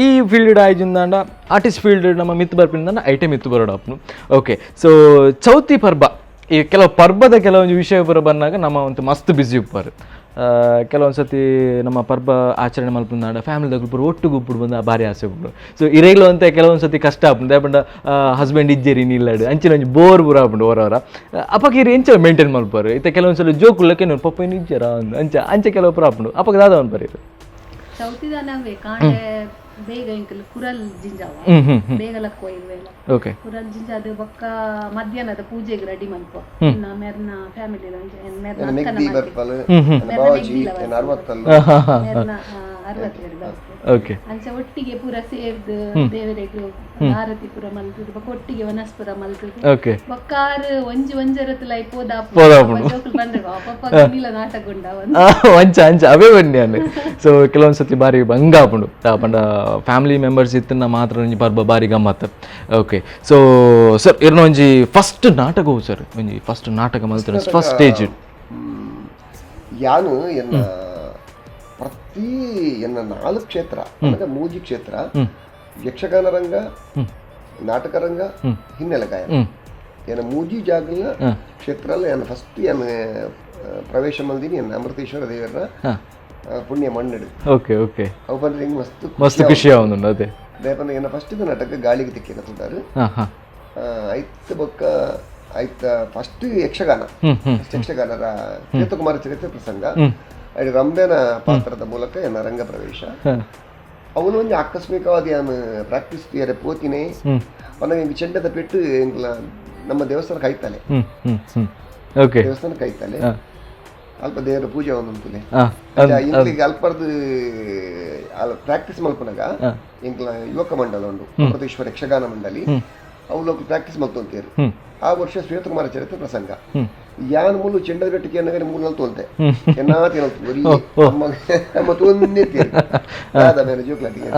ಈ ಫೀಲ್ಡ್ ಆಯ್ಜಿಂದಾಂಡ ಆರ್ಟಿಸ್ಟ್ ಫೀಲ್ಡ್ ನಮ್ಮ ಮಿತ್ತು ಬರ್ಪಿಂದಾಂಡ ಐಟಮ್ ಮಿತ್ತು ಬರೋಡು ಅಪ್ಪನು. ಓಕೆ. ಸೊ ಚೌತಿ ಪರ್ಬ ಈ ಕೆಲವು ಪರ್ಬದ ಕೆಲವೊಂದು ವಿಷಯ ಪೂರ ಬಂದಾಗ ನಮ್ಮ ಒಂದು ಮಸ್ತ್ ಬ್ಯುಸಿ ಉಪ್ಪಾರು. ಕೆಲವೊಂದು ಸತಿ ನಮ್ಮ ಪರ್ಬ ಆಚರಣೆ ಮಲ್ಪುಂದಾಂಡ ಫ್ಯಾಮಿಲಿ ಪೂರ ಒಟ್ಟು ಗುಪ್ಪುಡು ಬಂದು ಭಾರಿ ಆಸೆ ಉಪ್ಪುಂಡು. ಸೊ ಇರೇಗ್ಲು ಅಂತ ಕೆಲವೊಂದು ಸತಿ ಕಷ್ಟ ಆಪುಂಡು ದಾಯೆ ಪಂಡ ಹಸ್ಬೆಂಡ್ ಇಜ್ಜೆರಿ ನಿಲ್ಲಡು ಅಂಚಿನ ಒಂಜಿ ಬೋರ್ ಪೂರ ಆಪುಂಡು ಹೊರ ಅಪ್ಪಗೆ ಇರು ಎಂಚ ಮೇಂಟೈನ್ ಮಲ್ಪಾರು ಇತ್ತೆ ಕೆಲವೊಂದು ಸಲ ಜೋಕುಲ್ಲಕ್ಕೆ ನೀವು ಪಪ್ಪ ಏನು ಇಜ್ಜರ ಅಂಚ ಅಂಚೆ ಕೆಲವು ಪೂರ ಆಪುಂಡು ಅಪ್ಪಗೆ ದಾದ ಅನ್ಪಾರು ಇದು ಚೌತಿದಾನವೇ ಕಾಂಡೆ ಬೇಗ ಇಂಕಲ್ ಕುರಲ್ ಜಿಂಜಾವ ಬೇಗ ಲಕ್ಕೋ ಇವೆಲ್ಲ. ಓಕೆ. ಕುರಲ್ ಜಿಂಜಾದ ಬೊಕ್ಕ ಮಧ್ಯಾಹ್ನದ ಪೂಜೆಗೆ ರೆಡಿ ಮಲ್ಪ ಮೆರ್ನ ಫ್ಯಾಮಿಲಿ ಮೆರ್ನ ಓಕೆ. ಅಂಚ ಒಟ್ಟಿಗೆ ಪೂರ ಸೇರ್ದು ದೇವರಿಗೆ ಆರತಿ ಪೂರ ಮಲ್ತುದು ಬೊಕ್ಕ ಒಟ್ಟಿಗೆ ವನಸ್ಪುರ ಮಲ್ತುದು. ಓಕೆ. ಬೊಕ್ಕಾರು ಒಂಜಿ ಒಂಜರತ್ಲ ಪೋದಾಪು ಜೋಕುಲು ಬಂದ್ರೆ ಪಪ್ಪ ನೀಲ ನಾಟಕ ಉಂಡ ಅಂಚ ಅಂಚ ಅವೇ ಬನ್ನಿ ಅನ್ನ. ಸೊ ಕೆಲವೊಂದು ಸತಿ ಬಾರಿ ಭಂಗ ಆಪುಂಡು ಪಂಡ ಫ್ಯಾಮಿಲಿ ಮೆಂಬರ್ಸ್ ಇತ್ತನ್ನ ಮಾತ್ರ ಒಂಜಿ ಪರ್ಬ ಬಾರಿ ಗಮ್ಮತ್. Okay. So sir ಇರ್ನ ಒಂಜಿ ಫಸ್ಟ್ ನಾಟಕ ಸರ್ ಒಂಜಿ ಫಸ್ಟ್ ನಾಟಕ ಮಲ್ತುನ ಫಸ್ಟ್ ಸ್ಟೇಜ್ ಯಾನು ಎನ್ನ ಪ್ರತಿ ಎನ್ನ 4 ಕ್ಷೇತ್ರ ಅಂದ್ರೆ ಮೂಜಿ ಕ್ಷೇತ್ರ ಯಕ್ಷಗಾನ ರಂಗ, ನಾಟಕ ರಂಗ, ಹಿನ್ನೆಲೆ ಗಾಯನ ಎನ್ನ ಮೂಜಿ ಜಾಗಲ ಕ್ಷೇತ್ರ ಎನ್ನ ಫಸ್ಟ್ ಎನ್ನ ಪ್ರವೇಶ ಮಲ್ದಿನಿ ಎನ್ನ ಅಮೃತೇಶ್ವರ ದೇವರ ಪುಣ್ಯ ಮಣ್ಣಡು. Okay okay. ಅವು ಬಂದ್ರೆ ಹಿಂಗೆ ಮಸ್ತ್ ಮಸ್ತ್ ಖುಷಿ ಆವೊಂದುಂಡು ಅದೇ. ದೇಪಂದ್ರೆ ಎನ್ನ ಫಸ್ಟ್ ನಾಟಕ ಗಾಳಿಗೆ ತಿಕ್ಕಿನ ತುದಾರು ಐತ ಬೊಕ್ಕ ಐತ ಫಸ್ಟ್ ಯಕ್ಷಗಾನ ಫಸ್ಟ್ ಯಕ್ಷಗಾನರ ಶ್ವೇತಕುಮಾರ ಚರಿತ್ರೆ ಪ್ರಸಂಗ ಅಲ್ಲಿ ರಂಬೆನ ಪಾತ್ರದ ಮೂಲಕ ಎನ್ನ ರಂಗ ಪ್ರವೇಶ. ಅವನು ಒಂಜಿ ಆಕಸ್ಮಿಕವಾದ ಯಾನು ಪ್ರಾಕ್ಟೀಸ್ ಯಾರೆ ಪೋತಿನೇ ಅವನ ಹಿಂಗೆ ಚೆಂಡದ ಪೆಟ್ಟು ಎಂಗ್ಲ ನಮ್ಮ ದೇವಸ್ಥಾನ ಕಾಯ್ತಾನೆ ದೇವಸ್ಥಾನ ಕಾಯ್ತಾನೆ ಅಲ್ಪ ದೇವರ ಪೂಜೆ ಒಂದುಂತುಲೆ ಇಂಕ್ಲಿಗೆ ಅಲ್ಪರ್ದು ಅಲ್ಪ ಪ್ರಾಕ್ಟೀಸ್ ಮಲ್ಪನಾಗ ಎಂಕ್ಲ ಯುವಕ ಮಂಡಲ ಉಂಡು ಅಮೃತೇಶ್ವರ ಯಕ್ಷಗಾನ ಮಂಡಳಿ ಅವು ಪ್ರಾಕ್ಟೀಸ್ ಮಲ್ತೊಂತೇರು. ಆ ವರ್ಷ ಶ್ವೇತಕುಮಾರ ಚರಿತ್ರೆ ಪ್ರಸಂಗ ಯಾನ್ ಮುಲ್ಲು ಚೆಂಡದ ಬೆಟ್ಟಕ್ಕೆ ಅನ್ನಗರೆ ಮೂರು ನಾಲ್ ತೋಲ್ತೆ ಎನ್ನಾ ತಿನ್ನಲ್ತು ಅಮ್ಮ ತೋಂದೇ ತೀರು ಆದ ಮೇಲೆ ಜೋಕ್ಲಾಟಿಗೆ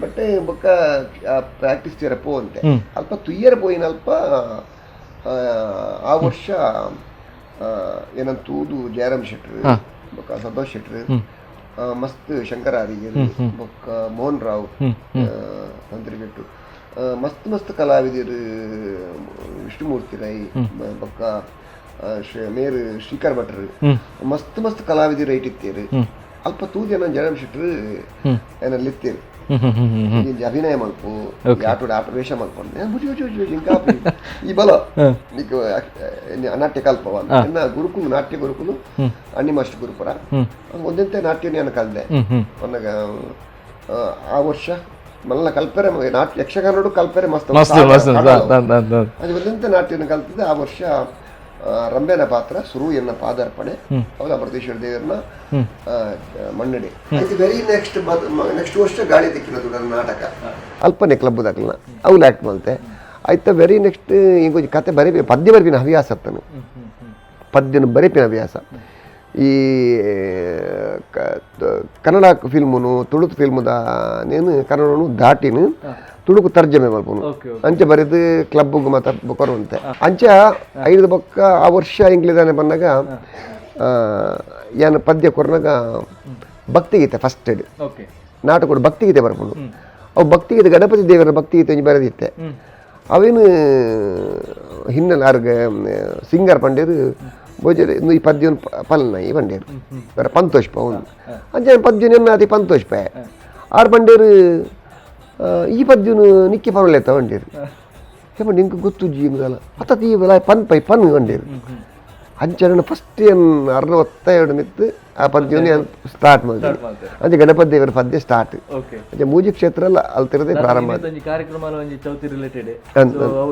ಬಟ್ ಬೊಕ್ಕ ಪ್ರಾಕ್ಟೀಸ್ ತೀರ ಪೋಂತೆ ಅಲ್ಪ ತುಯ್ಯರ ಪೋಯಿನ ಅಲ್ಪ ಆ ವರ್ಷ ಏನಂತ ತೂದು ಜಯರಾಮ್ ಶೆಟ್ರು ಬೊಕ್ಕ ಸಂತೋಷ್ ಶೆಟ್ರು ಮಸ್ತ್ ಶಂಕರ ಅರಿಗರು ಬೊಕ್ಕ ಮೋಹನ್ ರಾವ್ ತಂತ್ರಿಗೆಟ್ಟು ಮಸ್ತ್ ಮಸ್ತ್ ಕಲಾವಿದರು ವಿಷ್ಣುಮೂರ್ತಿ ರೈ ಬೊಕ್ಕ ಮೇರು ಶ್ರೀಕರ್ ಭಟ್ರು ಮಸ್ತ್ ಮಸ್ತ್ ಕಲಾವಿದರು ರೈಟ್ ಇತ್ತೇರು ಅಲ್ಪ ತೂಜನ ಜಯರಾಮ್ ಶೆಟ್ರು ಏನಲ್ಲಿ ಇತ್ತೇರು ಅಭಿನಯ ಮಲ್ಪು ಆಟೋಡ ಆಟ ವೇಷ ಮಲ್ಪು ಬುಜಿ ಬುಜಿ ಬುಜಿ ಇಂಕ ಈ ಬಲ ನಿಕ್ ನಾಟ್ಯ ಕಲ್ಪವ ಎನ್ನ ಗುರುಕುಲು ನಾಟ್ಯ ಗುರುಕುಲು ಅಣ್ಣಿ ಮಾಸ್ಟರ್ ಗುರುಪುರ ಒಂದೆಂತೆ ನಾಟ್ಯ ನಾನು ಕಲ್ದೆ ಆ ವರ್ಷ ಮಲ್ಲ ಕಲ್ಪರೆ ನಾಟ್ಯ ಯಕ್ಷಗಾನಡು ಕಲ್ಪರೆ ಮಸ್ತ್ ಮಸ್ತ್ ಮಸ್ತ್ ಅದು ಒಂದಂತ ನಾಟ್ಯನ ಕಲ್ತಿದ್ದೆ. ಆ ವರ್ಷ ರಂಬೆನ ಪಾತ್ರ ಸುರು ಎನ್ನ ಪಾದಾರ್ಪಣೆ ಹೌದಾ ಅಮೃತೇಶ್ವರ ದೇವರನ್ನ ಮನ್ನಡೆ. Very next next ವರ್ಷ ಗಾಳಿ ದಿಕ್ಕಿನ ದುಡರ ನಾಟಕ ಅಲ್ಪನೆ ಕ್ಲಬ್ ದಾಖಲ ಅವು ಆ್ಯಕ್ಟ್ ಮಲ್ತೆ ಆಯ್ತಾ. ವೆರಿ ನೆಕ್ಸ್ಟ್ ಇಂಕೊಂಚ ಕತೆ ಬರೀ ಪದ್ಯ ಬರಿಪಿನ ಹವ್ಯಾಸ ಅತ್ತನು, ಪದ್ಯನ ಬರಿಪಿನ ಹವ್ಯಾಸ. ಈ ಕನ್ನಡ ಫಿಲ್ಮುನು ತುಳು ಫಿಲ್ಮುದ ನೇನು ಕನ್ನಡನು ದಾಟಿನು ತುಳುಕು ತರ್ಜಮೆ ಮಲ್ಪುನು ಅಂಚೆ ಬರೆದು ಕ್ಲಬ್ಗೆ ಮಾತ್ರ ಕೊರುವಂತೆ ಅಂಚ ಐದು ಬೊಕ್ಕ ಆ ವರ್ಷ ಇಂಗ್ಲಿದಾನೆ ಬಂದಾಗ ಏನು ಪದ್ಯ ಕೊರ್ನಾಗ ಭಕ್ತಿಗೀತೆ ಫಸ್ಟ್ ನಾಟಕ ಭಕ್ತಿಗೀತೆ ಬರ್ಪುಂಡು. ಅವು ಭಕ್ತಿಗೀತೆ ಗಣಪತಿ ದೇವರ ಭಕ್ತಿಗೀತೆ ಒಂಜಿ ಬರೆದಿತ್ತೆ. ಅವೇನು ಹಿನ್ನೆಲೆ ಆರ್ಗ ಸಿಂಗರ್ ಪಂಡೇರು ಭೋಜನ ಈ ಪದ್ಯನ ಪಲ್ನ ಈ ಪಂಡೇರು ಬೇರೆ ಪಂತೋಷ್ ಪ ಒಂದು ಅಂಚೆ ಪದ್ಯನ ಅತಿ ಪಂತೋಷ್ ಪ ಆರು ಪಂಡೇರು ಈ ಪದ್ಯನು ನಿಕ್ಕಿ ಪರ್ವಲೇತ ಬಂಡೇರು ಹೇಮ ನಿಂಗೆ ಗೊತ್ತು ಜೀವನದಲ್ಲ ಅತ್ತ ಈ ಪನ್ ಪೈ ಪನ್ ಬಂಡೇರು ಅಂಚೆ ಫಸ್ಟ್ ಏನು 62 ಮಿತ್ತು ಆ ಪದ್ಯವನ್ನು ಸ್ಟಾರ್ಟ್ ಮಾಡಿದೆ. ಅಂಚೆ ಗಣಪತಿ ದೇವರ ಪದ್ಯ ಸ್ಟಾರ್ಟ್. ಅಂಚೆ ಮೂಜಿ ಕ್ಷೇತ್ರ ಅಲ್ಲ ಅಲ್ತಿರದೆ ಪ್ರಾರಂಭ. ಕಾರ್ಯಕ್ರಮ ಒಂಜಿ ಚೌತಿ ರಿಲೇಟೆಡ್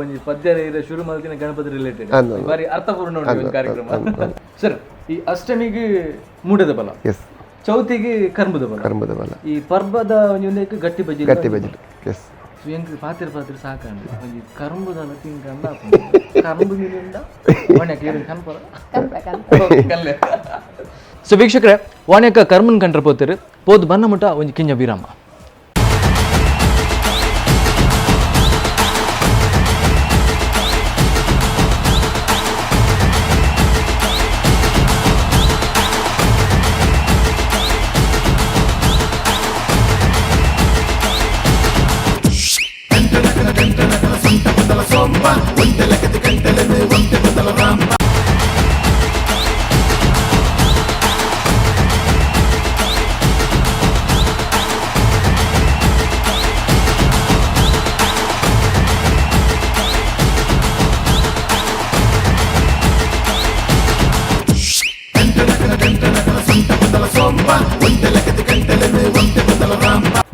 ಒಂಜಿ ಪದ್ಯ ಶುರು ಮಾಡ್ತೀನಿ ಗಣಪತಿ ರಿಲೇಟೆಡ್ ಬಾರಿ ಅರ್ಥಪೂರ್ಣ ಕಾರ್ಯಕ್ರಮ ಸರ್. ಈ ಅಷ್ಟಮಿಗೆ ಮೂಡದ ಬಲ, ಎಸ್, ಚೌತಿಗೆ ಕರ್ಮದ ಬಲ, ಕರ್ಮದ ಬಲ, ಈ ಪರ್ಬದ ಒಂಜಿ ಗಟ್ಟಿ ಬಜ್ಜಿ, ಗಟ್ಟಿ ಬಜ್ಜಿ, ಎಸ್. ಎಂಕ್ ಪಾತಿರ ಪಾತಿರ ಸಾಕಂಡು ಒಂಜಿ ಕರ್ಮದಲ್ಲ ತಿಂಕಂಡ ಕರ್ಮು ಮಿನಿಂದ ಕನ್ಪರ ಕಲ್ಲೆ. ಸೊ ವೀಕ್ಷಕರೇ, ವಾಣ್ಯಕ್ಕ ಕರ್ಮನ್ ಕಂಡ್ರೆ ಪೋತಿರು ಪೋದು ಬನ್ನ ಮುಟ್ಟ ಒಂಜಿ ಕಿಂಜ ವಿರಾಮ.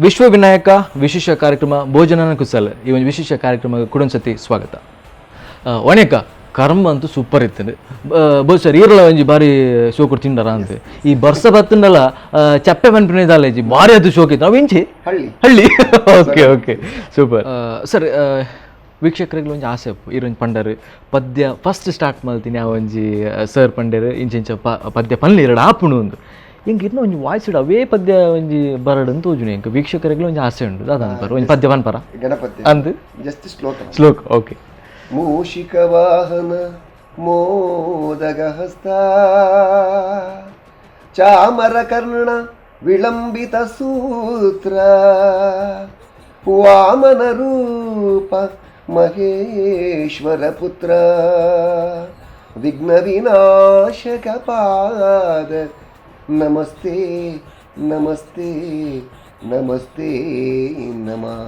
ವಿಶ್ವ ವಿನಾಯಕ ವಿಶೇಷ ಕಾರ್ಯಕ್ರಮ ಭೋಜನನ ಕುಸಲ್ ಈ ಒಂದು ವಿಶೇಷ ಕಾರ್ಯಕ್ರಮ ಕುಡೊಂದ್ಸತಿ ಸ್ವಾಗತ. ಒಣೆಕ ಕರ್ಮ ಅಂತೂ ಸೂಪರ್ ಇತ್ತು ಬೋಸ್ ಸರ್. ಈರಳ ಒಂಜಿ ಬಾರಿ ಶೋಕುಡು ತಿಂಡರ ಅಂತ ಈ ಬರ್ಸ ಬತ್ತಂಡಲ ಚಪ್ಪೆ ಪನ್ಪಿನ ಬಾರಿ ಅದು ಶೋಕ್ ಇತ್ತು. ನಾವು ಇಂಚಿ ಹಳ್ಳಿ ಹಳ್ಳಿ. Okay okay super sir. ವೀಕ್ಷಕರಿಗೆ ಒಂಜಿ ಆಸೆ ಉಪ್ಪು ಈರೊಂಜಿ ಪಂಡರು ಪದ್ಯ ಫಸ್ಟ್ ಸ್ಟಾರ್ಟ್ ಮಲ್ತೀನಿ. ಆ ಒಂಜಿ ಸರ್ ಪಂಡರು ಇಂಚ ಇಂಚ ಪದ್ಯ ಪನ್ಲಿ ಎರಡು ಆಪುಣು ಒಂದು ಇಂಕ್ ಇನ್ನ ಒಂಜಿ ವಾಯ್ಸ್ ಇಡು ಅವೇ ಪದ್ಯ ಒಂಜಿ ಬರಡು ಅಂತ ತೋಜುನಿ. ಇಂಕ್ ವೀಕ್ಷಕರಿಗೆ ಒಂಜಿ ಆಸೆ ಉಂಡು ದಾದ ಅನ್ಪರು ಒಂಜಿ ಪದ್ಯ ಪನ್ಪರ ಗಣಪತಿ ಅಂದ್ ಜಸ್ಟ್ ಶ್ಲೋಕ ಶ್ಲೋಕ. ಓಕೆ. ಮೂಷಿಕ ವಾಹನ ಮೋದಗಹಸ್ತ ಚಾಮರಕರ್ಣ ವಿಳಂಬಿತ ಸೂತ್ರ ವಾಮನ ರೂಪ ಮಹೇಶ್ವರ ಪುತ್ರ ವಿಘ್ನ ವಿನಾಶಕ ಪಾದ ನಮಸ್ತೆ ನಮಸ್ತೆ ನಮಸ್ತೆ ನಮಃ.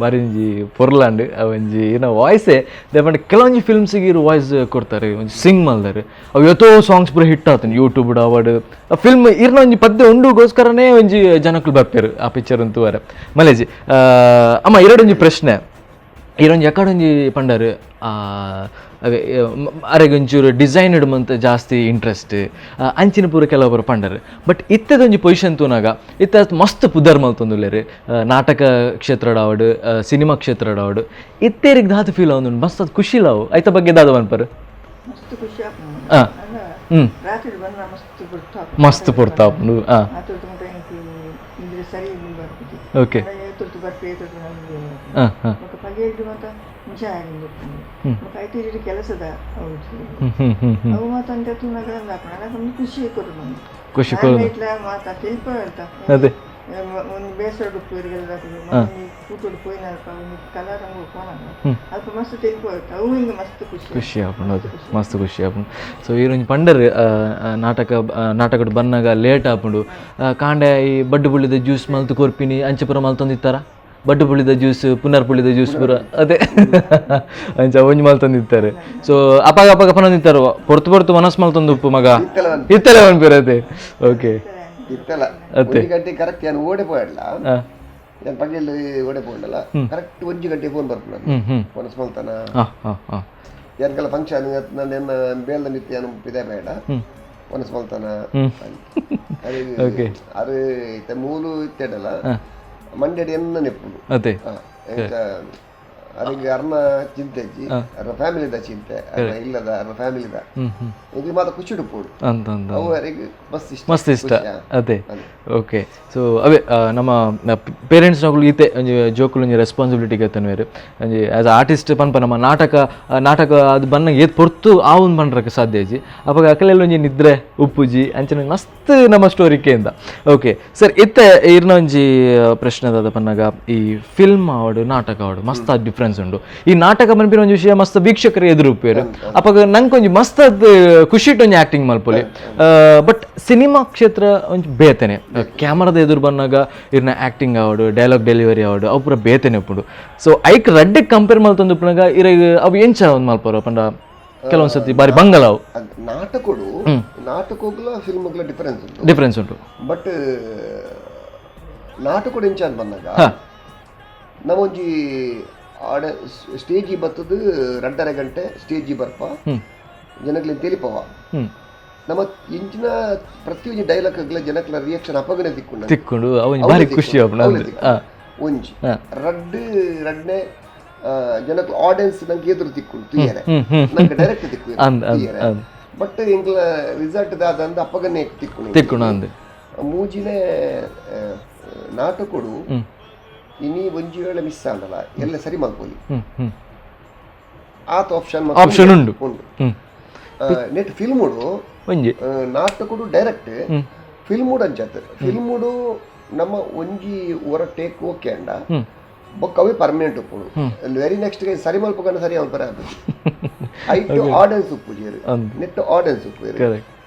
ಬಾರಿ ಒಂಜಿ ಪೊರ್ಲಾಂಡ್ ಒಂಜಿ ಏನ ವಾಯ್ಸೇ ದೇಪಂಡ ಕೆಲವೊಂಜಿ ಫಿಲ್ಮ್ಸಿಗೆ ಇರು ವಾಯ್ಸ್ ಕೊಡ್ತಾರೆ, ಒಂಜಿ ಸಿಂಗ್ ಮಲ್ದಾರೆ ಅವು ಎತ್ತೋ ಸಾಂಗ್ಸ್ ಪೂರ ಹಿಟ್ ಆತನ ಯೂಟ್ಯೂಬ್ ಅವಾರ್ಡ್ ಆ ಫಿಲ್ಮ್ ಇರ್ನ ಒಂಜಿ ಪದ್ಯ ಉಂಡುಗೋಸ್ಕರನೇ ಒಂಜಿ ಜನಕ್ಕಲು ಬರ್ಪೇರು ಆ ಪಿಕ್ಚರ್ ಅಂತೂ ಮಲೇಜಿ. ಅಮ್ಮ ಎರಡೊಂಜಿ ಪ್ರಶ್ನೆ ಇರೊಂಜಿ ಎಕಡೊಂಜಿ ಪಂಡರು ಅವೇ ಅರೆಗೆ ಒಂಚೂರು ಡಿಸೈನ್ ಇಡುವಂತ ಜಾಸ್ತಿ ಇಂಟ್ರೆಸ್ಟ್ ಅಂಚಿನ ಪೂರ ಕೆಲವೊಬ್ಬರು ಪಂಡರು. ಬಟ್ ಇತ್ತದೊಂಜಿ ಪೊಸಿಷನ್ ತೂನಾಗ ಇತ್ತ ಮಸ್ತ್ ಪುದರ್ ಮಲ್ತೊಂದುಲ್ಲೆರ್ ನಾಟಕ ಕ್ಷೇತ್ರಡ್ ಆವಡ್ ಸಿನಿಮಾ ಕ್ಷೇತ್ರಡ್ ಆವಡ್ ಇತ್ತೇರಿಗೆ ದಾದ ಫೀಲ್ ಆವೊಂದುಂಡು ಮಸ್ತ್ ಅದು ಖುಷಿ ಲಾವು ಐತ ಬಗ್ಗೆ ದಾದ ಪನ್ಪರು ಮಸ್ತ್ ಖುಷಿ ಆಪುಂಡು. ಹ್ಮ್ ರಾತ್ರಿ ಬಂದ ಮಸ್ತ್ ಪೊರ್ತು ಆಪುಂಡು. ಮಸ್ತ್ ಪೊರ್ತು ಆಪುಂಡು. ಇಂದ್ರೆ ಸರಿ ಬರ್ಪುಜಿ. ಓಕೆ. ತುರ್ತು ಬರ್ಪೆ ತುರ್ತು ನಮ್ಗೆ ಹಾಂ ಹಾಂ ಬೊಕ್ಕ ಪಗೆಲ್ಡ್ ಮಾತ ಮುಂಚೆ ಆಗಿಂದು ಬೊಕ್ಕ ಐತೆ ಕೆಲಸದ ಹೌದು ಹ್ಮ್ ಹ್ಮ್ ಹ್ಮ್ ಹ್ಮ್ ಅವು ಮಾತ ಅಂತ ತೂನಗ ಆಪುಂಡು. ಅದಾಗ ಒಂದು ಖುಷಿ ಕೊಡು ಬಂದು ಖುಷಿ ಕೊಡು. ಇಟ್ಲ ಮಾತ ತೆಲ್ಪ ಅಂತ ಅದೇ ಒಂದು ಬೇಸರ ಉಪ್ಪುವರಿಗೆಲ್ಲ ಕೂಟೋಡು ಪೋಯಿನಲ್ಪ ಒಂದು ಕಲರ್ ಅಂಗು ಪೋನಾಗ ಅಲ್ಪ ಮಸ್ತ್ ತೆಲ್ಪ ಅವು ಹಿಂಗೆ ಮಸ್ತ್ ಖುಷಿ ಖುಷಿ ಆಪುಂಡು. ಅದು ಮಸ್ತ್ ಖುಷಿ ಆಪುಂಡು. ಸೊ ಈರೊಂಜಿ ಪಂಡರ್ ನಾಟಕ ನಾಟಕಡ್ ಬನ್ನಗ ಲೇಟ್ ಆಪುಂಡು. ಕಾಂಡೆ ಈ ಬಡ್ಡು ಪುಳ್ಳಿದ ಜ್ಯೂಸ್ ಮಲ್ತು ಕೊರ್ಪಿನಿ ಅಂಚೆ ಪೂರ ಮಲ್ತೊಂದಿತ್ತಾರ ಬಡ್ಡು ಪುಳಿದ ಜ್ಯೂಸ್ ಪುನರ್ ಪುಳಿದ ಜ್ಯೂಸ್ ಪೂರ ಅದೇ ಅಂಚ ಒಂಜಿ ಮಲ್ತೊಂದಿತ್ತಾರೆ. ಸೊ ಅಪಾಗ ಅಪಾಗ ಪನೊಂದಿತ್ತಾರೆ ಪೊರ್ತು ಪೊರ್ತು ಮನಸ್ ಮಲ್ತೊಂದು ಉಪ್ಪು ಮಗ ಇತ್ತಲೆ ಪನ್ಪೇರು ಅದೇ. ಓಕೆ ಇತ್ತಲ್ಲ ಒಂದು ಗಂಟೆ ಕರೆಕ್ಟ್ ನಾನು ಓಡಿ ಪೋಯಡ್ಲ ನಾನು ಪಗೆಲ್ ಒಡೆ ಪೋಂಡಲ್ಲ ಕರೆಕ್ಟ್ 1 ಗಂಟೆ ಫೋನ್ ಬರ್ಪುನ ಫೋನ್ ಸ್ಮಲ್ತನ ಯಾರಿಗೆಲ್ಲ ಫಂಕ್ಷನ್ ನನ್ನ ಎನ್ನ ಬೇಲ್ದ ಮಿತ್ತಿ ಅನು ಪಿದೆ ಬೇಡ ಫೋನ್ ಸ್ಮಲ್ತನ ಅದು ಇತ್ತೆ ಮೂಲು ಇತ್ತೆಡಲ್ಲ ಮಂಡ್ಯಡ್ ಎನ್ನ ನೆಪ್ಪುಂಡು ಅದಕ್ಕೆ ಅರ್ನ ಚಿಂತೆ ಇಜ್ಜಿ ಅರ್ನ ಫ್ಯಾಮಿಲಿದ ಚಿಂತೆ ಅರ್ನ ಇಲ್ಲದ ಅರ್ನ ಫ್ಯಾಮಿಲಿದ ಇದು ಮಾತ್ರ ಖುಷಿ ಉಪ್ಪುಡು ಅವು ಅವರಿಗೆ ಮಸ್ತ್ ಇಷ್ಟ ಮಸ್ತ್ ಇಷ್ಟ ಅದೇ ಓಕೆ ಸೊ ಅವೇ ನಮ್ಮ ಪೇರೆಂಟ್ಸ್ನಗಳು ಈತೆ ಒಂಜಿ ಜೋಕುಲು ಒಂಜಿ ರೆಸ್ಪಾನ್ಸಿಬಿಲಿಟಿ ಗತ್ತನ್ವೇರು ಒಂಜಿ ಆಸ್ ಆರ್ಟಿಸ್ಟ್ ಪನ್ಪ ನಮ್ಮ ನಾಟಕ ನಾಟಕ ಅದು ಬನ್ನ ಏತ್ ಪೊರ್ತು ಆ ಒಂದು ಪನ್ರಕ್ಕೆ ಸಾಧ್ಯ ಇಜ್ಜಿ ಅವಾಗ ಅಕಲೆಲ್ಲ ಒಂಜಿ ನಿದ್ರೆ ಉಪ್ಪುಜಿ ಅಂಚನೆ ಮಸ್ತ್ ನಮ್ಮ ಸ್ಟೋರಿ ಕೇಂದ ಓಕೆ ಸರ್ ಇತ್ತೆ ಇರ್ನ ಒಂಜಿ ಪ್ರಶ್ನೆ ಪನ್ನಾಗ ಈ ಫಿಲ್ಮ್ ಆವಡು ನಾಟಕ ಆವಡು ಮಸ್ತ್ ಡಿಫ್ರೆನ್ಸ್ ಉಂಡು ಈ ನಾಟಕ ಪನ್ಪಿನ ಒಂಜಿ ವಿಷಯ ಮಸ್ತ್ ವೀಕ್ಷಕರು ಎದುರು ಉಪ್ಪೇರು ಅಪಗ ನಂಗೆ ಒಂಜಿ ಮಸ್ತ್ ಖುಷಿಟ್ ಒಂಜಿ ಆಕ್ಟಿಂಗ್ ಮಲ್ಪೊಲಿ ಬಟ್ ಸಿನಿಮಾ ಕ್ಷೇತ್ರ ಒಂಜಿ ಬೇತನೆ ಕ್ಯಾಮರಾದ ಎದುರು ಬಂದಾಗ ಇರ್ನ ಆಕ್ಟಿಂಗ್ ಆವಡು ಡೈಲಾಗ್ ಡೆಲಿವರಿ ಆವಡು ಅವು ಪೂರ ಬೇತನೆ ಉಪ್ಪುಂಡು ಸೊ ಐಕ್ ರಡ್ಡೆ ಕಂಪೇರ್ ಮಲ್ತೊಂದು ಉಪ್ಪುನಾಗ ಇರ ಅವು ಎಂಚ ಒಂದು ಮಲ್ಪರು ಪಂಡ ಕೆಲವೊಂದು ಸತಿ ಬಾರಿ ಬಂಗಲ ಅವು ನಾಟಕಡು ನಾಟಕಗಳ ಫಿಲ್ಮ್ಗಳ ಡಿಫರೆನ್ಸ್ ಉಂಟು ಡಿಫರೆನ್ಸ್ ಉಂಟು ಬಟ್ ನಾಟಕಡು ಎಂಚ ಅಂತ ಬಂದಾಗ ನಮ್ಮೊಂಜಿ ಆಡ ಸ್ಟೇಜಿ ಬತ್ತದು 2.5 ಗಂಟೆ ಸ್ಟೇಜಿ ಬರ್ಪ ಜನಗಳಿಗೆ ತಿಳಿಪವ ನಮ್ಮ ಇಂಚಿನ ಪ್ರತಿಯೊಂದು ಡೈಲಾಗ್ ಜನಕ್ಲ ರಿಯಾಕ್ಷನ್ ಅಪಗನೆ ತಿಕ್ಕೊಂಡು ತಿಕ್ಕೊಂಡು ಅವನ್ ಭಾರಿ ಖುಷಿ ಒಂಜಿ ರಡ್ಡು ರಡ್ನೆ ಜನಕ್ ಆಡಿಯನ್ಸ್ ನಂಗೆ ಎದುರು ತಿಕ್ಕೊಂಡು ತುಯ್ಯರೆ ನಂಗೆ ಡೈರೆಕ್ಟ್ ತಿಕ್ಕು ಬಟ್ ಎಂಕ್ಲ ರಿಸಲ್ಟ್ ದಾದಂದ ಅಪ್ಪಗನೆ ತಿಕ್ಕೊಂಡು ತಿಕ್ಕೊಂಡು ಮೂಜಿನೇ ನಾಟಕಡು ಇನಿ ಒಂಜಿ ವೇಳೆ ಮಿಸ್ ಆಂಡಲ ಎಲ್ಲ ಸರಿ ಮಲ್ಪೊಲಿ ಆತ ಆಪ್ಷನ್ ಆಪ್ಷನ್ ಉಂಟು ಉಂಟು ನೆಟ್ ಫಿಲ್ಮುಡು ಒಂಜಿ ನಾಟಕಡು ಡೈರೆಕ್ಟ್ ಫಿಲ್ಮುಡು ಅಂಚತ್ ಫಿಲ್ಮುಡು ನಮ್ಮ ಒಂಜಿ ಹೊರ ಟೇಕ್ ಓಕೆ ಅಂಡ ಬೊಕ್ಕ ಅವೇ ಪರ್ಮನೆಂಟ್ ಉಪ್ಪುಡು ವೆರಿ ನೆಕ್ಸ್ಟ್ ಸರಿ ಮಲ್ಪಕಂಡ ಸರಿ ಮಲ್ಪರೆ ಆಪುಜಿ ಐಟ್ ಆಡಿಯನ್ಸ್ ಉಪ್ಪುಜೇರು ನೆಟ್ ಆಡಿಯನ್ಸ್ ಉಪ್ಪುಜೇರು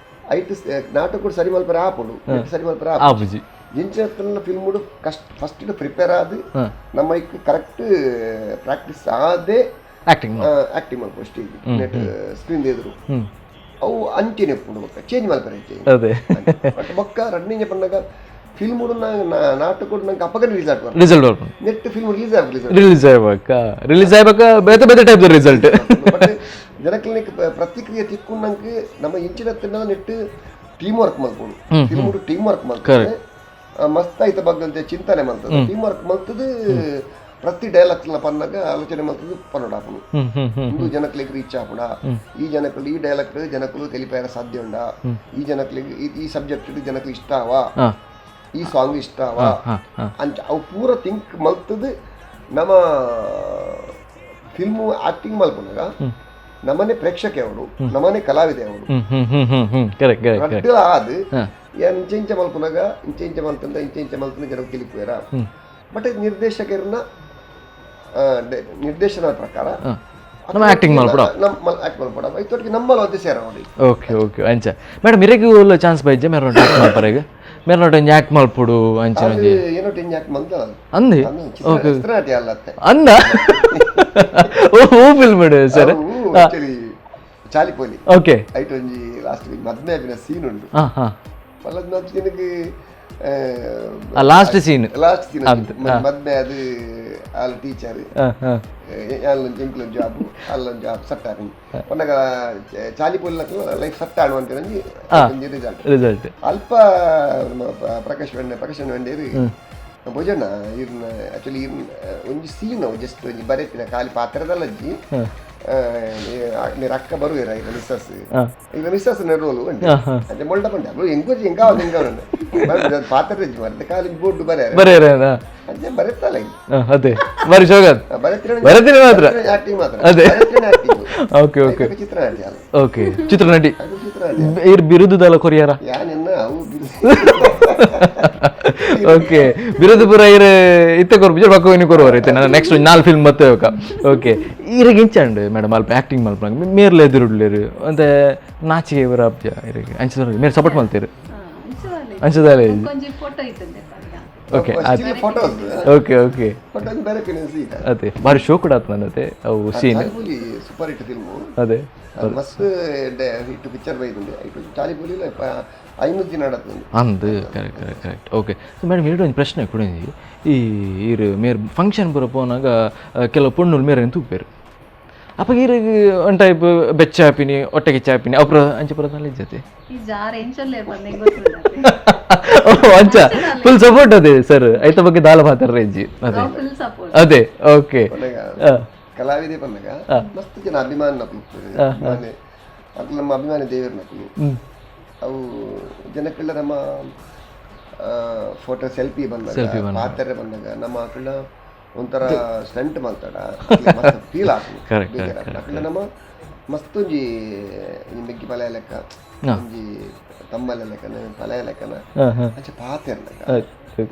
ಐಟ್ ನಾಟಕಡು ಸರಿ ಮಲ್ಪರೆ ಆಪುಡು ನೆಟ್ ಸರಿ ಮಲ್ಪರೆ ಆಪುಜಿ ಇಂಚಿನ ಫಿಲ್ಮುಡು ಕಷ್ಟ ಫಸ್ಟ್ ಪ್ರಿಪೇರ್ ಆದ್ ನಮ್ಮ ಕರೆಕ್ಟ್ ಪ್ರಾಕ್ಟೀಸ್ ಆದೇ ಆಕ್ಟಿಂಗ್ ಆಕ್ಟಿಂಗ್ ಮಲ್ಪು stage net screen ಎದುರು ಅವು ಅಂಚಿನ ಉಪ್ಪುಂಡು ಬೊಕ್ಕ ಚೇಂಜ್ ಮಲ್ಪರೆ ಅದೇ ಬಟ್ ಬೊಕ್ಕ ರಡ್ನಿಂಜ ಪನ್ನಗ ಫಿಲ್ಮ್ ನಾಟಕ ನಂಗೆ ಅಪ್ಪಗನೆ ರಿಸಲ್ಟ್ ಬರ್ಪುಂಡು ರಿಸಲ್ಟ್ ಬರ್ಪುಂಡು net film release ಆಪುಂಡು ರಿಲೀಸ್ ಆಯ್ಬಾಕ ರಿಲೀಸ್ ಆಯ್ಬಾಕ ಬೇತೆ ಬೇತೆ type result but ಜನಕ್ಲೆಗ್ ಪ್ರತಿಕ್ರಿಯೆ ತಿಕ್ಕೊಂಡು ನಂಗೆ ನಮ್ಮ ಇಂಚಿನ net team work ಮಲ್ಪೊಡು film team work ಮಲ್ಪೊಡು ಮಸ್ತ್ ಐತ ಬಗ್ಗೆ ಚಿಂತನೆ ಮಲ್ತದೆ ಟೀಮ್ ವರ್ಕ್ ಮಲ್ತದು ಪ್ರತಿ ಡೈಲಾಗ್ ಪನ್ನಾಗ ಆಲೋಚನೆ ಮಲ್ತದು ಪನ್ನೊಡು ಆಪುಂಡು ಇಂದು ಜನಕ್ಲೆಗ್ ರೀಚ್ ಆಪುಂಡ ಈ ಜನಕ್ಕಲು ಈ ಡೈಲಾಗ್ ಜನಕ್ಕಲು తెలిపాರ ಸಾಧ್ಯ ಉಂಡ ಈ ಜನಕ್ಲೆಗ್ ಈ ಸಬ್ಜೆಕ್ಟ್ ಜನಕ್ಲು ಇಷ್ಟ ಆವ ಈ ಸಾಂಗ್ ಇಷ್ಟ ಆವ ಅಂಚ ಅವು ಪೂರ ಥಿಂಕ್ ಮಲ್ತದು ನಮ್ಮ ಫಿಲ್ಮು ಆಕ್ಟಿಂಗ್ ಮಲ್ಪುನಾಗ ನಮ್ಮನೆ ಪ್ರೇಕ್ಷಕೆ ಅವರು ನಮ್ಮನೆ ಕಲಾವಿದೆ ಅವರು ರಡ್ಡುಲ ಆದ್ ಇಂಚ ಇಂಚ ಮಲ್ಪುನಾಗ ಇಂಚ ಇಂಚ ಮಲ್ತಂದ ಇಂಚ ಇಂಚ ಮಲ್ತಂದ ಜನಕ್ಕೆ ತಿಳಿಪುವೆರ ಬಟ್ ನಿರ್ದೇಶಕರನ್ನ ನಿರ್ದೇಶನದ ಪ್ರಕಾರ ನಮ್ಮ ಆಕ್ಟಿಂಗ್ ಮಲ್ಪಡ ನಮ್ಮ ಆಕ್ಟ್ ಮಲ್ಪಡ ಐತೊಟ್ಟಿಗೆ ನಮ್ಮಲ್ಲ ಅದೇ ಸೇರ ನೋಡಿ ಓಕೆ ಓಕೆ ಅಂಚ ಮೇಡಮ್ ಇರೆಗ್ ಉಲ್ಲ ಚಾನ್ಸ್ ಬೈಜೆ ಮೇರೆ ಆಕ್ಟ್ ಮಲ್ಪರೆಗ್ ಮೇರೆ ನೋಟ್ ಒಂಜಿ ಆಕ್ಟ್ ಮಲ್ಪೊಡು ಅಂಚ ಒಂಜಿ ಏನೋ ಒಂಜಿ ಆಕ್ಟ್ ಮಲ್ತ ಅಂದಿ ಓಕೆ ಚಿತ್ರನಾಟ್ಯ ಅಲ್ಲತ್ತೆ ಅಂದ ಓ film sir actually ಚಾಲಿಪೋಲಿ okay ಐಟ್ ಒಂಜಿ ಲಾಸ್ಟ್ ಮದ್ಮೆ ಆಪಿನ ಸೀನ್ ಉಂಟು ಮಲ್ಲದ್ ನಿನಗೆ last scene last scene ಮದ್ಮೆ ಅದು ಆಲ್ ಟೀಚರ್ ಅಲ್ಲೊಂದು ಎಂಕ್ಲೊಂದು ಜಾಬ್ ಅಲ್ಲೊಂದು ಜಾಬ್ ಸೆಟ್ ಆಪಿನಿ ಪನ್ನಗ ಚಾಲಿಪೋಲಿ ಲೈಫ್ ಸೆಟ್ ಆಡುವಂತ ಒಂಜಿ ರಿಸಲ್ಟ್ ರಿಸಲ್ಟ್ ಅಲ್ಪ ಪ್ರಕಾಶ್ ವೆಂಡೆ ಪ್ರಕಾಶ್ ವೆಂಡೇರು ಭೋಜನ ಇರ್ನ ಆಕ್ಚುಲಿ ಇರ್ನ ಒಂಜಿ ಸೀನ್ ಜಸ್ಟ್ ಒಂಜಿ ಬರೆಪಿನ ಖಾಲಿ ಪಾತ್ರದಲ್ಲಜ್ಜಿ మీరు ಅಕ್ಕ ಬರುವಿರ ಈಗ ಮಿಸ್ಸಸ್ ಈಗ ಮಿಸ್ಸಸ್ ರೋಲು ಉಂಟು ಅದೇ ಮೊಲ್ಡ ಪಂಡೆ ಅವು ಎಂಕೋಜಿ ಎಂಕ ಎಂಕ ಪಾತ್ರ ಮರ್ದೆ ಖಾಲಿ ಬೋರ್ಡ್ ಬರೆ ಬರೆ ಅದೇ ಬರೆತ್ತಲ್ಲ ಅದೇ ಬಾರಿ ಶೋಗತ್ ಬರೆತೀನಿ ಮಾತ್ರ ಆಕ್ಟಿಂಗ್ ಮಾತ್ರ ಅದೇ acting okay okay ಚಿತ್ರನಟಿ ಅಲ್ಲ ಓಕೆ ಚಿತ್ರನಟಿ ಚಿತ್ರನಟಿ ಇರ್ ಬಿರುದುದಲ್ಲ ಕೊರಿಯರ ಯಾನೆನ್ನ ಅವು ಓಕೆ ಬಿರುದುಪುರ ಇರ್ ಇತ್ತೆ ಕೊರ್ಪು ಬಕ್ಕ ಇನ್ನು ಕೊರುವರು ಇತ್ತೆ ನಾನು ನೆಕ್ಸ್ಟ್ ನಾಲ್ ಫಿಲ್ಮ್ ಮತ್ತೆ ಹೋಗ ಓಕೆ ಇರಗೆ ಇಂಚಂಡು ಮೇಡಮ್ ಅಲ್ಪ ಆಕ್ಟಿಂಗ್ ಮಲ್ಪಂಗ ಮೇರ್ಲೆ ಎದುರುಡ್ಲೇರು ಅಂತೆ ನಾಚಿಕೆ ಇವರ ಅಬ್ಜ ಇರಗೆ ಅಂಚ ಮೇರ್ ಸಪೋರ್ಟ್ ಮಲ್ತೀರು ಅಂಚದಾಲೆ. ಒಂಜಿ photo ಇತ್ತಂದೆ. Okay. Photos. Okay okay. Photo ಬೇರೆ ಪಿನ ಸೀಟ್. ಅದೇ ಭಾರಿ ಶೋ ಕೂಡ ಆತು ನನ್ನತೆ ಅವು scene. Chali Puli super hit film. ಅದೇ. ಮಸ್ತ್ ಹಿಟ್ ಪಿಕ್ಚರ್ ಬೈದುಂಡೆ. ಐಟು ಚಾಲಿಪುಲಿ 5 ದಿನ ನಡತುಂಡು. ಅಂದ್ correct correct correct. Okay, so madam, ಎರಡು ಒಂದು ಪ್ರಶ್ನೆ ಕೂಡ. ಈ ಇರು ಮೇರ್ ಫಂಕ್ಷನ್ ಪೂರ ಪೋನಾಗ ಕೆಲವು ಪೊಣ್ಣುಲು ಮೇರೆ ತೂಪೇರು. ಅಪ್ಪ ಈರಿಗೆ ಒಂದು ಟೈಪ್ ಬೆಚ್ಚ ಹಾಪಿನಿ, ಹೊಟ್ಟೆಗೆ ಚಾಪಿನಿ ಅಪ್ರ ಅಂಚೆ ಪುರ ಜೊತೆ. ಈ ಜಾರ್ ಎಂಚೊಲ್ಲೆ ಬಂದೆ ಗೊತ್ತಿಲ್ಲ. ಓ ಅಂಚ ಫುಲ್ ಸಪೋರ್ಟ್. ಅದೇ ಸರ್, ಐತ ಬಗ್ಗೆ ದಾಲ ಮಾತಾಡ್ರೆ ಇಜ್ಜಿ ಅದೇ. Full support. ಅದೇ, ಓಕೆ. ಪನ್ನಗ ಕಲಾವಿದೆ ಪನ್ನಗ ಮಸ್ತ್ ಜನ ಅಭಿಮಾನಿ ನಕಲು, ಅಭಿಮಾನಿ ಅಕ್ಲು ನಮ್ಮ ಅಭಿಮಾನಿ ದೇವರು ನಕಲು. ಅವು ಜನಕ್ಕೆಲ್ಲ ನಮ್ಮ ಫೋಟೋ ಸೆಲ್ಫಿ ಬಂದಾಗ, ಪಾತ್ರೆ ಬಂದಾಗ ನಮ್ಮ ಅಕ್ಕಳ ಒಂಥರ ಸ್ಟಂಟ್ ಮಾಡ್ತಾಡ ಫೀಲ್ ಆಗ್ತದೆ. ಅಕ್ಕಳ ನಮ್ಮ ಮಸ್ತ್ ಒಂಜಿ ಈ ಮೆಗ್ಗಿ ಪಲಯ ಲೆಕ್ಕ, ಒಂಜಿ ತಮ್ಮಲೆ ಲೆಕ್ಕನ, ಪಲಯ ಲೆಕ್ಕನ ಅಂಚ ಪಾತೆರ್ನಗ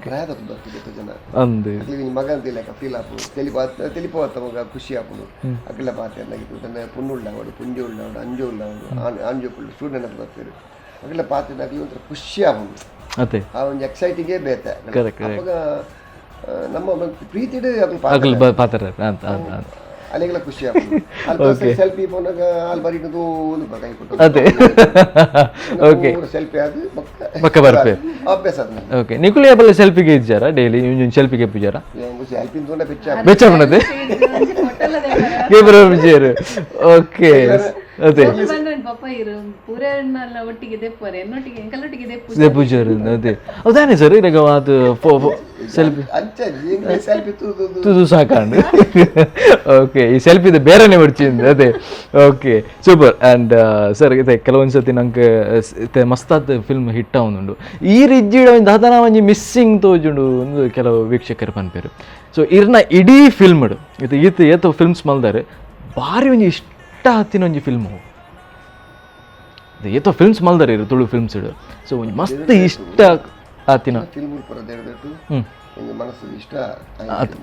ಪ್ರಾಯದ ಬರ್ತದೆ ಜನ. ಅಂದು. ಅಕ್ಲಿಗೆ ಮಗ ಅಂತ ಲೆಕ್ಕ ಫೀಲ್ ಆಪು, ತೆಲಿಪ ತೆಲಿಪವತ್ತ ಮಗ ಖುಷಿ ಆಪುಂಡು. ಅಕ್ಲ ಪಾತೆರ್ನಾಗ ತನ್ನ ಪುಣ್ಣು ಉಳ್ಳಾವಡು, ಪುಂಜಿ ಉಳ್ಳಾವಡು, ಅಂಜು ಉಳ್ಳಾವಡು, ಆಂಜು ಸ್ಟೂಡೆಂಟ್ ಅಂತ ಬರ್ತಾರೆ. ಅಕ್ಲ ಪಾತೆರ್ನ ಅಕ್ಲಿ ಒಂಥರ ಖುಷಿ ಆಪುಂಡು. ಅದೇ. ಆ ಒಂಜಿ ಎಕ್ಸೈಟಿಂಗೇ ಬೇತೆ. Correct, correct. ಅಪಗ ನಮ್ಮ ಪ್ರೀತಿಡ್ ಅಕ್ಲು ಅಗಲ್ ಪಾತೆರ ಪಾತ್ರ ಅಂತ ಅಂತ ಅಂತ ಅಲೆಗಳ ಖುಷಿ ಆಪುಂಡು. ಅಲ್ಲಿ ಸೆಲ್ಫಿ ಪೋನಾಗ ಅಲ್ಲಿ ಬರೀ ಕೈ ಕೊಟ್ಟು ಅದೇ, ಓಕೆ. ಸೆಲ್ಫಿ ಅದು ಬೊಕ್ಕ ಬೊಕ್ಕ ಬರ್ಪೆ. ಅಭ್ಯಾಸ ಅದು ನಮ್ಗೆ. ಓಕೆ, ನಿಕುಲು ಯಾಪಲ ಸೆಲ್ಫಿಗೆ ಇಜ್ಜಾರ? ಡೈಲಿ ಸೆಲ್ಫಿಗೆ ಇಪ್ಪುಜಾರ? ಸೆಲ್ಫಿ ತೋಂಡ ಪಿಚ್ಚ ಬೆಚ್ಚ ಪಣದೆ ವಿಜಯರು. ಓಕೆ, ಅದೇ. ಬಂದ್ರೆ ಪಪ್ಪ ಇರು ಪೂರ ಒಟ್ಟಿಗೆ ದೆಪ್ಪರೆ, ಎನ್ನೊಟ್ಟಿಗೆ ಎಂಕಲೊಟ್ಟಿಗೆ ದೆಪ್ಪು. ಪೂಜಾರು ಅದೇ, ಹೌದಾನೆ ಸರ್? ಇರಾಗ ಅದು ಸೆಲ್ಫಿ ಅಂಚ ಸೆಲ್ಫಿ ತೂದು ತುದು ಸಾಕಾಂಡು. ಓಕೆ, ಈ ಸೆಲ್ಫಿದ ಬೇರೆನೆ ಬರ್ಚಿಂದ. ಅದೇ, okay, super. And sir, ಇದೆ ಕೆಲವೊಂದು ಸತಿ ನಂಗೆ ಇತ್ತೆ ಮಸ್ತಾದ ಫಿಲ್ಮ್ ಹಿಟ್ ಆವೊಂದುಂಡು, ಈ ರಿಜ್ಜಿಡ ಒಂಜಿ ದಾದನ ಒಂಜಿ ಮಿಸ್ಸಿಂಗ್ ತೋಜುಂಡು ಒಂದು ಕೆಲವು ವೀಕ್ಷಕರು ಪನ್ಪೆರು. ಸೊ ಇರ್ನ ಇಡೀ ಫಿಲ್ಮ್ ಇದು ಈತ ಏತೋ ಫಿಲ್ಮ್ಸ್ ಮಲ್ದಾರೆ, ಭಾರಿ ಒಂಜಿ ಇಷ್ಟ ಹತ್ತಿನ ಒಂಜಿ ಫಿಲ್ಮ್ ಇದು. ಏತೋ ಫಿಲ್ಮ್ಸ್ ಮಲ್ದಾರೆ ಇರು ತುಳು ಫಿಲ್ಮ್ಸ್ ಇಡು. ಸೊ ಒಂಜಿ ಮಸ್ತ್ ಇಷ್ಟ ಆತಿನ ಫಿಲ್ಮ್ ಪೂರ ದೇಡ್ದಟ್ಟು ಎಂಗೆ ಮನಸ್ಸು ಇಷ್ಟ ಆಯ್ತು.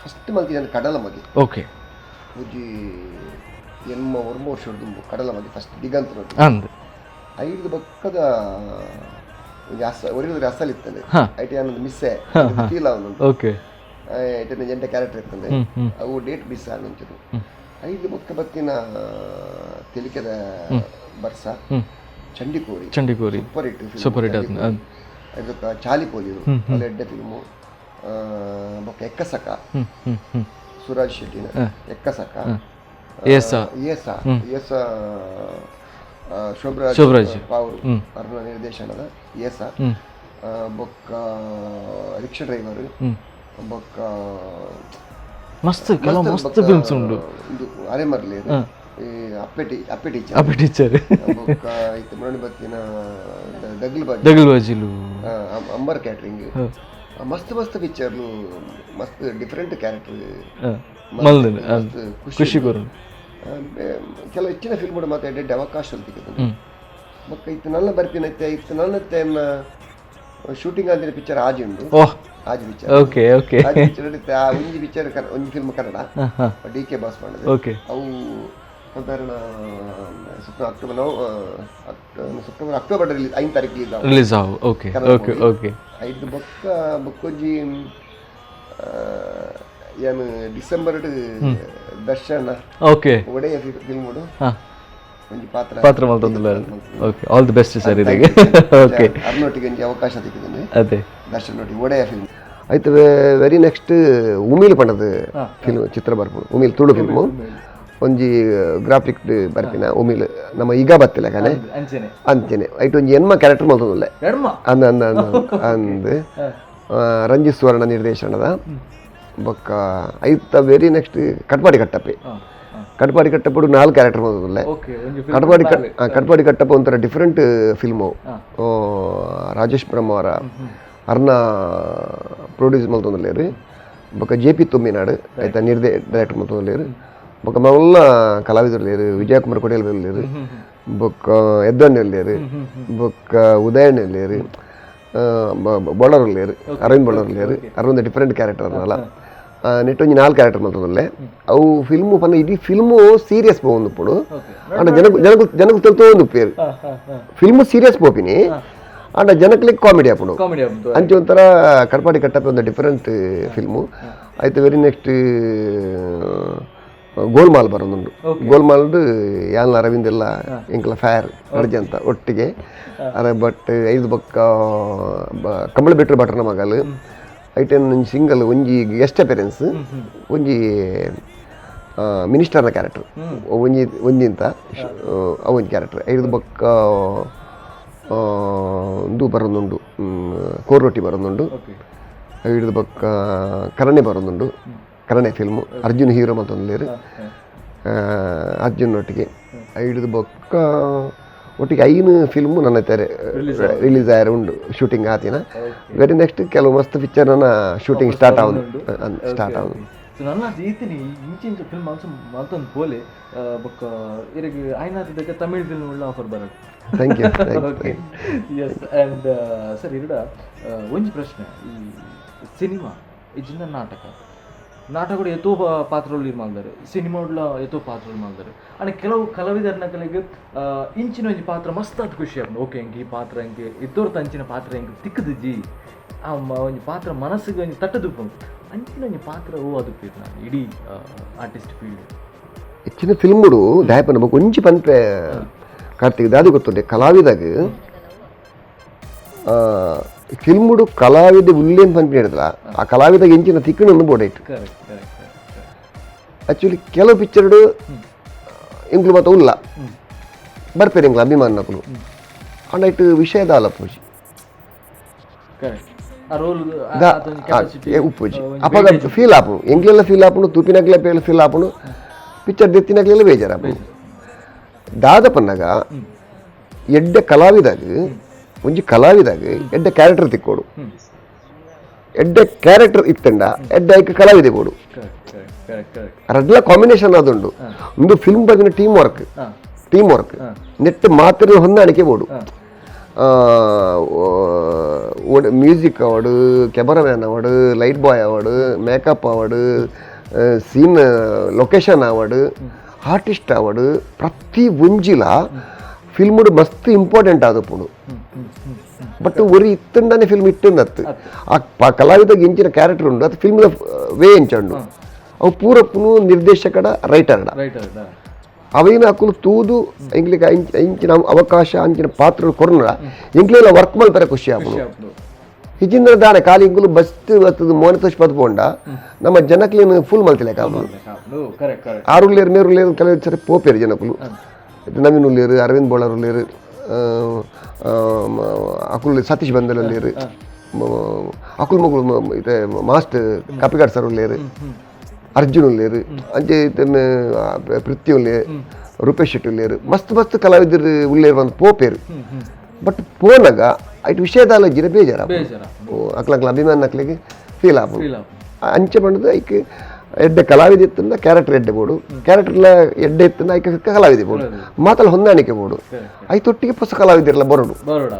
ಫಸ್ಟ್ ಮಲ್ತಿ ನಾನು ಕಡಲ ಮಗೆ. ಓಕೆ. ಒಂಜಿ ಎನ್ಮ ಒರ್ಮ ವರ್ಷ ದುಂಬು ಕಡಲ ಮಗೆ ಫಸ್ಟ್ ದಿಗಂತ ನೋಡಿ. ಅಂದ್. ಐದು ಬಕ್ಕದ ಒಂಜಿ ಅಸ ಒರಿದ ಅಸಲ್ ಇತ್ತಂದೆ. ಐಟಿ ಅನ್ನೊಂದು ಮಿಸ್ಸೆ ಫೀಲ್ ಆವೊಂದುಂಟು. ಓಕೆ. ಐಟನ ಜಂಟೆ ಕ್ಯಾರೆಕ್ಟರ್ ಇತ್ತಂದೆ, ಅವು ಡೇಟ್ ಮಿಸ್ ಆನಂಚುರು. ಐದು ಬೊಕ್ಕ ಬತ್ತಿನ ತೆಲಿಕೆದ ಬರ್ಸ, ಚಂಡಿಕೋರಿ. ಚಂಡಿಕೋರಿ. Super hit. Super hit ಆತ್ಂಡ್. ಅಂದ್. ಇದಕ್ಕೆ ಚಾಲಿಪೋಲಿರು ಅಲ್ಲಿ ಎಡ್ಡೆ ಫಿಲ್ಮು. ಬೊಕ್ಕ ಎಕ್ಕಸಕ, ಹ್ಮ್ ಹ್ಮ್ ಹ್ಮ್ ಸುರಾಜ್ ಶೆಟ್ಟಿನ ಎಕ್ಕಸಕ. ಏಸ. ಏಸ ಏಸ, ಶೋಭರಾಜ್. ಶೋಭರಾಜ್. ಪಾವರು ಅರುಣ ನಿರ್ದೇಶನದ ಏಸ. ಬೊಕ್ಕ ರಿಕ್ಷಾ ಡ್ರೈವರ್, ಬೊಕ್ಕ ಮಸ್ತ್ ಕೆಲವು ಮಸ್ತ್ ಫಿಲ್ಮ್ಸ್ ಉಂಡು. ಇದು ಅರೆಮರ್ಲಿ, ಈ ಅಪ್ಪೆಟಿ ಅಪ್ಪೆ ಟೀಚರ್. ಅಪ್ಪೆ ಟೀಚರ್. ಬೊಕ್ಕ ಇತ್ತೆ ಮುರಣಿ ಬತ್ತಿನ ದಗ್ಲು ಬಾಜಿ. ದಗಲ್ ಬಾಜಿಲು. ಅಂಬರ್ ಕ್ಯಾಟ್ರಿಂಗ್. ಮಸ್ತ್ ಮಸ್ತ್ ಪಿಕ್ಚರ್ಲು, ಮಸ್ತ್ ಡಿಫರೆಂಟ್ ಕ್ಯಾರೆಕ್ಟರ್. ಮಲ್ದನೆ ಮಸ್ತ್ ಖುಷಿ ಖುಷಿ. ಕೊರು. ಕೆಲವು ಹೆಚ್ಚಿನ ಫಿಲ್ಮ್ ಮಾತ್ರ ಎಡ್ಡೆ ಅವಕಾಶ ತಿಕ್ಕುದು. ಬೊಕ್ಕ ಇತ್ತು ನನ್ನ ಬರ್ಪಿನ ಇತ್ತೆ ಇತ್ತು ನನ್ನ ಟೈಮ್ನ ಶೂಟಿಂಗ್ ಅಂದಿನ ಪಿಕ್ಚರ್ ಆಜಿ ಉಂಡು. ಓಹ್. ಆಜಿ picture. Okay okay. ಆಜಿ ಪಿಕ್ಚರ್ ಇತ್ತೆ. ಆ ಒಂಜಿ ಪಿಕ್ಚರ್, ಒಂಜಿ film Kannada, D K boss ಮಾಡಿದೆ. ಅವು ಸಾಧಾರಣ October September October release, 5 ತಾರೀಕು ರಿಲೀಸ್. ರಿಲೀಸ್ ಆವು. Okay okay okay. ಐದು ಬೊಕ್ಕ ಬೊಕ್ಕೊಂಜಿ ಏನು ಡಿಸೆಂಬರ್ ದರ್ಶನ ಓಕೆ ಒಡೆಯ ಫಿಲ್ಮ್ ಒಂಜಿ ಪಾತ್ರ. ಪಾತ್ರ ಮಲ್ತೊಂದುಲ್ಲ. Okay, all the best sir ಇದಕ್ಕೆ. ಓಕೆ. ಅರ್ನೊಟ್ಟಿಗೆ ಒಂಜಿ ಅವಕಾಶ ಸಿಕ್ಕಿದೆ. ಅದೇ. ದರ್ಶನ್ ಒಟ್ಟಿಗೆ ಒಡೆಯ ಫಿಲ್ಮ್ ಆಯ್ತು. ವೆರಿ ನೆಕ್ಸ್ಟ್ ಉಮಿಲ್ ಪಂಡದು ಫಿಲ್ಮ್ ಚಿತ್ರ ಬರ್ಪುಂಡು, ಉಮಿಲ್ ತುಳು ಫಿಲ್ಮು. ಒಂಜಿ ಗ್ರಾಫಿಕ್ ಬರ್ಪಿನ ಉಮಿಲ್ ನಮ್ಮ ಈಗ ಬತ್ತಿಲ್ಲ ಕನೆ. ಅಂಚನೆ. ಅಂಚನೆ ಐಟ್ ಒಂಜಿ ಎನ್ಮ ಕ್ಯಾರೆಕ್ಟರ್ ಮಲ್ತೊಂದುಲ್ಲೆ. ಎಡ್ಮ? ಅಂದ ಅಂದ ಅಂದ ಅಂದ್ ರಂಜಿತ್ ಸುವರ್ಣ ನಿರ್ದೇಶನದ. ಬೊಕ್ಕ ಐತ ವೆರಿ ನೆಕ್ಸ್ಟ್ ಕಟ್ಪಾಡಿ ಕಟ್ಟಪ್ಪೆ. ಕಟ್ಪಾಡಿ ಕಟ್ಟಪ್ಪಡು ನಾಲ್ಕು ಕ್ಯಾರೆಕ್ಟರ್ ಮಲ್ತೊಂದುಲ್ಲೆ. ಓಕೆ, ಒಂಜಿ ಕಟ್ಪಾಡಿ ಕಟ್ಪಾಡಿ ಕಟ್ಟಪ್ಪ ಒಂಥರ ಡಿಫ್ರೆಂಟ್ ಫಿಲ್ಮು. ರಾಜೇಶ್ ಬ್ರಹ್ಮಾವರ ಅರ್ನ ಪ್ರೊಡ್ಯೂಸ್ ಮಲ್ತೊಂದುಲ್ಲೆರ್. ಬೊಕ್ಕ ಜೆ ಪಿ ತುಮ್ಮಿನಾಡು ಆಯ್ತಾ ನಿರ್ದೇ ಡೈರೆಕ್ಟರ್ ಮಲ್ತೊಂದುಲ್ಲೆರ್. ಬೊಕ್ಕ ಮಲ್ಲ ಕಲಾವಿದರುಲ್ಲೆರ್, ವಿಜಯಕುಮಾರ್ ಕೊಡಿಯಲ್ ಉಲ್ಲೆರ್, ಬೊಕ್ಕ ಎದ್ದಣ್ಣ ಉಲ್ಲೆರ್, ಬೊಕ್ಕ ಉದಯಣ್ಣ ಉಲ್ಲೆರ್, ಬೊಳ್ಳರ್ ಉಲ್ಲೆರ್, ಅರವಿಂದ್ ಬೊಳ್ಳರ್ ಉಲ್ಲೆರ್. ಅರವಿಂದ್ ಡಿಫ್ರೆಂಟ್ ಕ್ಯಾರೆಕ್ಟರ್ ಅರ್ನಲ. ನೆಟ್ ಒಂಜಿ ನಾಲ್ ಕ್ಯಾರೆಕ್ಟರ್ ಮಲ್ತೊಂದುಲ್ಲೆ. ಅವು ಫಿಲ್ಮು ಪಂಡ ಇಡೀ ಫಿಲ್ಮು ಸೀರಿಯಸ್ ಪೋವೊಂದು ಉಪ್ಪುಡು. ಆಂಡ ಜನకు ಜನకు ಜನకు ತೆಲ್ತೊಂದು ಉಪ್ಪೇರು. ಫಿಲ್ಮು ಸೀರಿಯಸ್ ಪೋಪಿನಿ, ಆಂಡ ಜನಕ್ಲೆಗ್ ಕಾಮಿಡಿ ಆಪುಂಡು. ಕಾಮಿಡಿ ಆಪುಂಡು. ಅಂಚೆ ಒಂಥರ ಕಡ್ಪಾಡಿ ಕಟ್ಟಪ್ಪ ಒಂದು ಡಿಫರೆಂಟ್ ಫಿಲ್ಮು ಆಯ್ತು. ವೆರಿ ನೆಕ್ಸ್ಟ್ ಗೋಲ್ಮಾಲ್ ಬರೋದುಂಡು. ಗೋಲ್ಮಾಲ್ಡ್ ಯಾನ್ಲ ಅರವಿಂದ್ ಎಲ್ಲ ಎಂಕಲ ಫೈರ್ ಅಂತ ಒಟ್ಟಿಗೆ ಅರೆ. ಬಟ್ ಐದು ಬೊಕ್ಕ ಕಂಬಳ ಬಿಟ್ರು ಭಟ್ರನ ಮಗಲ್ ಐಟೆನ್ ಒಂಜಿ ಸಿಂಗಲ್, ಒಂಜಿ ಗೆಸ್ಟ್ ಅಪೇರೆನ್ಸ್, ಒಂಜಿ ಮಿನಿಸ್ಟರ್ನ ಕ್ಯಾರೆಕ್ಟರ್ ಒಂಜಿ ಒಂಜಿಂತ ಅವೊಂಜಿ ಕ್ಯಾರೆಕ್ಟರ್. ಐದು ಬೊಕ್ಕ ಉಂದು ಬರೋದುಂಡು, ಕೋರೋಟಿ ಬರೋದುಂಡು. ಐದು ಬೊಕ್ಕ ಕರಣೆ ಬರೋದುಂಡು. ಕರಣೆ ಫಿಲ್ಮು ಅರ್ಜುನ್ ಹೀರೋ ಮಲ್ತೊಂದುಲ್ಲೆರ್, ಅರ್ಜುನ್ ಒಟ್ಟಿಗೆ. ಐದು ಬೊಕ್ಕ ಒಟ್ಟಿಗೆ ಐನು ಫಿಲ್ಮು ನನ್ನ ತೆರೆ ರಿಲೀಸ್ ಆಯರೆ ಉಂಡು, ಶೂಟಿಂಗ್ ಆತಿನ. ವೆರಿ ನೆಕ್ಸ್ಟ್ ಕೆಲವು ಮಸ್ತ್ ಪಿಕ್ಚರ್ ನನ್ನ ಶೂಟಿಂಗ್ ಸ್ಟಾರ್ಟ್ ಆವೊಂದು ಸ್ಟಾರ್ಟ್ ಆವೊಂದು. ಸೊ ನನ್ನ ಈತಿನಿ ಇಂಚಿಂಚ ಫಿಲ್ಮ್ ಮಲ್ಸ ಮಲ್ತೊಂದು ಪೋಲೆ ಬೊಕ್ಕ ಇರೆಗ್ ಆಯ್ನಾಥ್ ತಮಿಳ್ ಫಿಲ್ಮ್ ಉಳ್ಳ ಆಫರ್ ಬರಡ್. Thank you. Okay, yes. And sir, ಇರಡ ಒಂಜಿ ಪ್ರಶ್ನೆ. ಈ ಸಿನಿಮಾ ಇಜ್ಜಿಂದ ನಾಟಕ, ನಾಟಕಡು ಎತ್ತೋ ಪಾತ್ರಗಳು ಮಲ್ದಾರೆ, ಸಿನಿಮಾಡ್ಲ ಎತ್ತೋ ಪಾತ್ರಗಳು ಮಲ್ದಾರೆ. ಅಂಡ್ ಕೆಲವು ಕಲಾವಿದರ್ನಕಲಿಗೆ ಇಂಚಿನ ಒಂಜಿ ಪಾತ್ರ ಮಸ್ತ್ ಆತ್ ಖುಷಿ ಆಪುಂಡು. ಓಕೆ, ಎಂಕ್ ಈ ಪಾತ್ರ, ಎಂಕ್ ಇತ್ತೋರ್ತ ಅಂಚಿನ ಪಾತ್ರ ಎಂಕ್ ತಿಕ್ಕುದಿಜ್ಜಿ, ಆ ಒಂಜಿ ಪಾತ್ರ ಮನಸ್ಸಿಗೆ ಒಂಜಿ ತಟ್ಟುದುಪ್ಪುಂಡು. ಅಂಚಿನ ಒಂಜಿ ಪಾತ್ರ ಓ ಅದು ನಾನು ಇಡೀ ಆರ್ಟಿಸ್ಟ್ ಫೀಲ್ಡ್? ಹೆಚ್ಚಿನ ಫಿಲ್ముಡು ದಾಯಪನ ಬೊಕ ಒಂಜಿ ಪನ್ಪೆ ಕಾರ್ತಿಕ್, ದಾದ ಗೊತ್ತುಂಡೆ, ಕಲಾವಿದಾಗ ಫಿಲ್ముಡು ಕಲಾವಿದ ಉಲ್ಲೇನ್ ಪನ್ಪಿನ ಹಿಡಿದ್ರ ಆ ಕಲಾವಿದಾಗ ಎಂಚಿನ ತಿಕ್ಕಣನ್ನು ಬೋಡೈಟ್. Correct correct actually ಕೆಲವು ಪಿಕ್ಚರ್ಡು ಎಂಕ್ಲು ಮಾತ ಉಲ್ಲ ಬರ್ಪೇರು ಎಂಕ್ಲು ಅಭಿಮಾನಕುಲು, ಆಂಡ ಇಟ್ಟು ವಿಷಯ ದಾಲ ಪೂಜಿ. ಕರೆಕ್ಟ್, ಆ ರೋಲ್ ಉಪ್ಪುಜಿ. ಅಪಗ ಫೀಲ್ ಆಪುಂಡು, ಎಂಕ್ಲೆಲ್ಲ ಫೀಲ್ ಆಪುಂಡು, ತೂಪಿನಕ್ಲೆ ಫೀಲ್ ಆಪುಂಡು, ಪಿಕ್ಚರ್ ದೆತ್ತಿನಕ್ಲೆಲ್ಲ ಬೇಜಾರಾಪುಂಡು. ದಾದ ಪನ್ನಗ ಎಡ್ಡೆ ಕಲಾವಿದಾಗ, ಒಂಜಿ ಕಲಾವಿದಾಗ ಎಡ್ಡೆ ಕ್ಯಾರೆಕ್ಟರ್ ತಿಕ್ಕೋಡು. ಎಡ್ಡೆ ಕ್ಯಾರೆಕ್ಟರ್ ಇತ್ತಂಡ ಎಡ್ಡೆ ಐಕ್ ಕಲಾವಿದೆ ಬೋಡು. Correct correct correct ರಡ್ಲ combination ಅದುಂಡು. ಒಂದು ಫಿಲ್ಮ್ ಬಗ್ಗೆ team work. Team work net ಮಾತ್ರ ಹೊಂದಾಣಿಕೆ ಬೋಡು. Music award, cameraman award, light boy award, makeup award, scene location award, artist award, ಪ್ರತಿ ಒಂಜಿಲ ಫಿಲ್ಮ್ಡು ಮಸ್ತ್ ಇಂಪಾರ್ಟೆಂಟ್ ಆದಪುಂಡು. ಬಟ್ ಒರಿ ಇತ್ತಂಡನೆ ಫಿಲ್ಮ್ ಇಟ್ಟಂದತ್ತು. ಆ ಕಲಾವಿದಾಗ ಎಂಚಿನ ಕ್ಯಾರೆಕ್ಟರ್ ಉಂಡು, ಅದು ಫಿಲ್ಮ್ದ ವೇ ಎಂಚ ಉಂಡು, ಅವು ಪೂರಪ್ಪನು ನಿರ್ದೇಶಕಡ, ರೈಟರ್ಡ. ರೈಟರ್. ಅವೇನು ಅಕುಲು ತೂದು ಎಂಕ್ಲಿಗೆ ಇಂಚಿನ ಅವಕಾಶ, ಅಂಚಿನ ಪಾತ್ರ ಕೊರ್ನ ಎಂಕ್ಲೆಲ್ಲ ವರ್ಕ್ ಮಲ್ಪರೆ ಖುಷಿ ಆಪುಂಡು. ಇಜಿಂದ್ರ ದಾನೆ ಖಾಲಿ ಇಂಕುಲು ಬಸ್ ಬತ್ತದ ಮೋನೆ ತೋಚ್ ಪತ್ಪೋಂಡ ನಮ್ಮ ಜನಕ್ಲೇನು ಫುಲ್ ಮಲ್ತಿಲೆಕ ಆಪುಂಡು. Correct correct ಆರುಲ್ಲೇರು ಮೇರುಲ್ಲೇರು ಕೆಲವು ಸರಿ ಪೋಪೇರು ಜನಕುಲು. ನವೀನ್ ಉಲ್ಲೇರು, ಅರವಿಂದ್ ಬೋಳರ್ ಉಲ್ಲೇರು, ಅಕುಲ್ ಸತೀಶ್ ಬಂದಲ್ ಉಲ್ಲೇರು, ಅಕುಲ್ ಮಗುಲು ಇತ್ತೆ ಮಾಸ್ಟರ್ ಕಾಪಿಕಾಡ್ ಸರ್ ಉಲ್ಲೇರು, ಅರ್ಜುನ್ ಉಲ್ಲೇರು, ಅಂಚೆ ಇತ್ತೆ ಪೃಥ್ವಿ ಉಲ್ಲೇರು, ರೂಪೇಶ್ ಶೆಟ್ಟಿ ಉಲ್ಲೇರು, ಮಸ್ತ್ ಮಸ್ತ್ ಕಲಾವಿದರು ಉಲ್ಲೇರು ಬಂದು ಪೋಪೇರು. ಬಟ್ ಪೋನಗ ಐಟ್ ವಿಷಯದಾಲ ಜಿರ ಬೇಜಾರ. ಬೇಜಾರ. ಅಕ್ಲ ಅಕ್ಲ ಅಭಿಮಾನ ಅಕ್ಲಿಗೆ ಫೀಲ್ ಆಪುಂಡು. ಫೀಲ್ ಆಪುಂಡು. ಅಂಚೆ ಪಂಡದು ಐಕ್ ಎಡ್ಡೆ ಕಲಾವಿದ ಇತ್ತಂದ ಕ್ಯಾರೆಕ್ಟರ್ ಎಡ್ಡೆ ಬೋಡು, ಕ್ಯಾರೆಕ್ಟರ್ಲ ಎಡ್ಡೆ ಇತ್ತಂದ ಐಕ್ ಕಲಾವಿದೆ ಬೋಡು, ಮಾತಲ್ಲ ಹೊಂದಾಣಿಕೆ ಬೋಡು. ಐತೊಟ್ಟಿಗೆ ಹೊಸ ಕಲಾವಿದರೆಲ್ಲ ಬರೋಡು. ಬರೋಡ.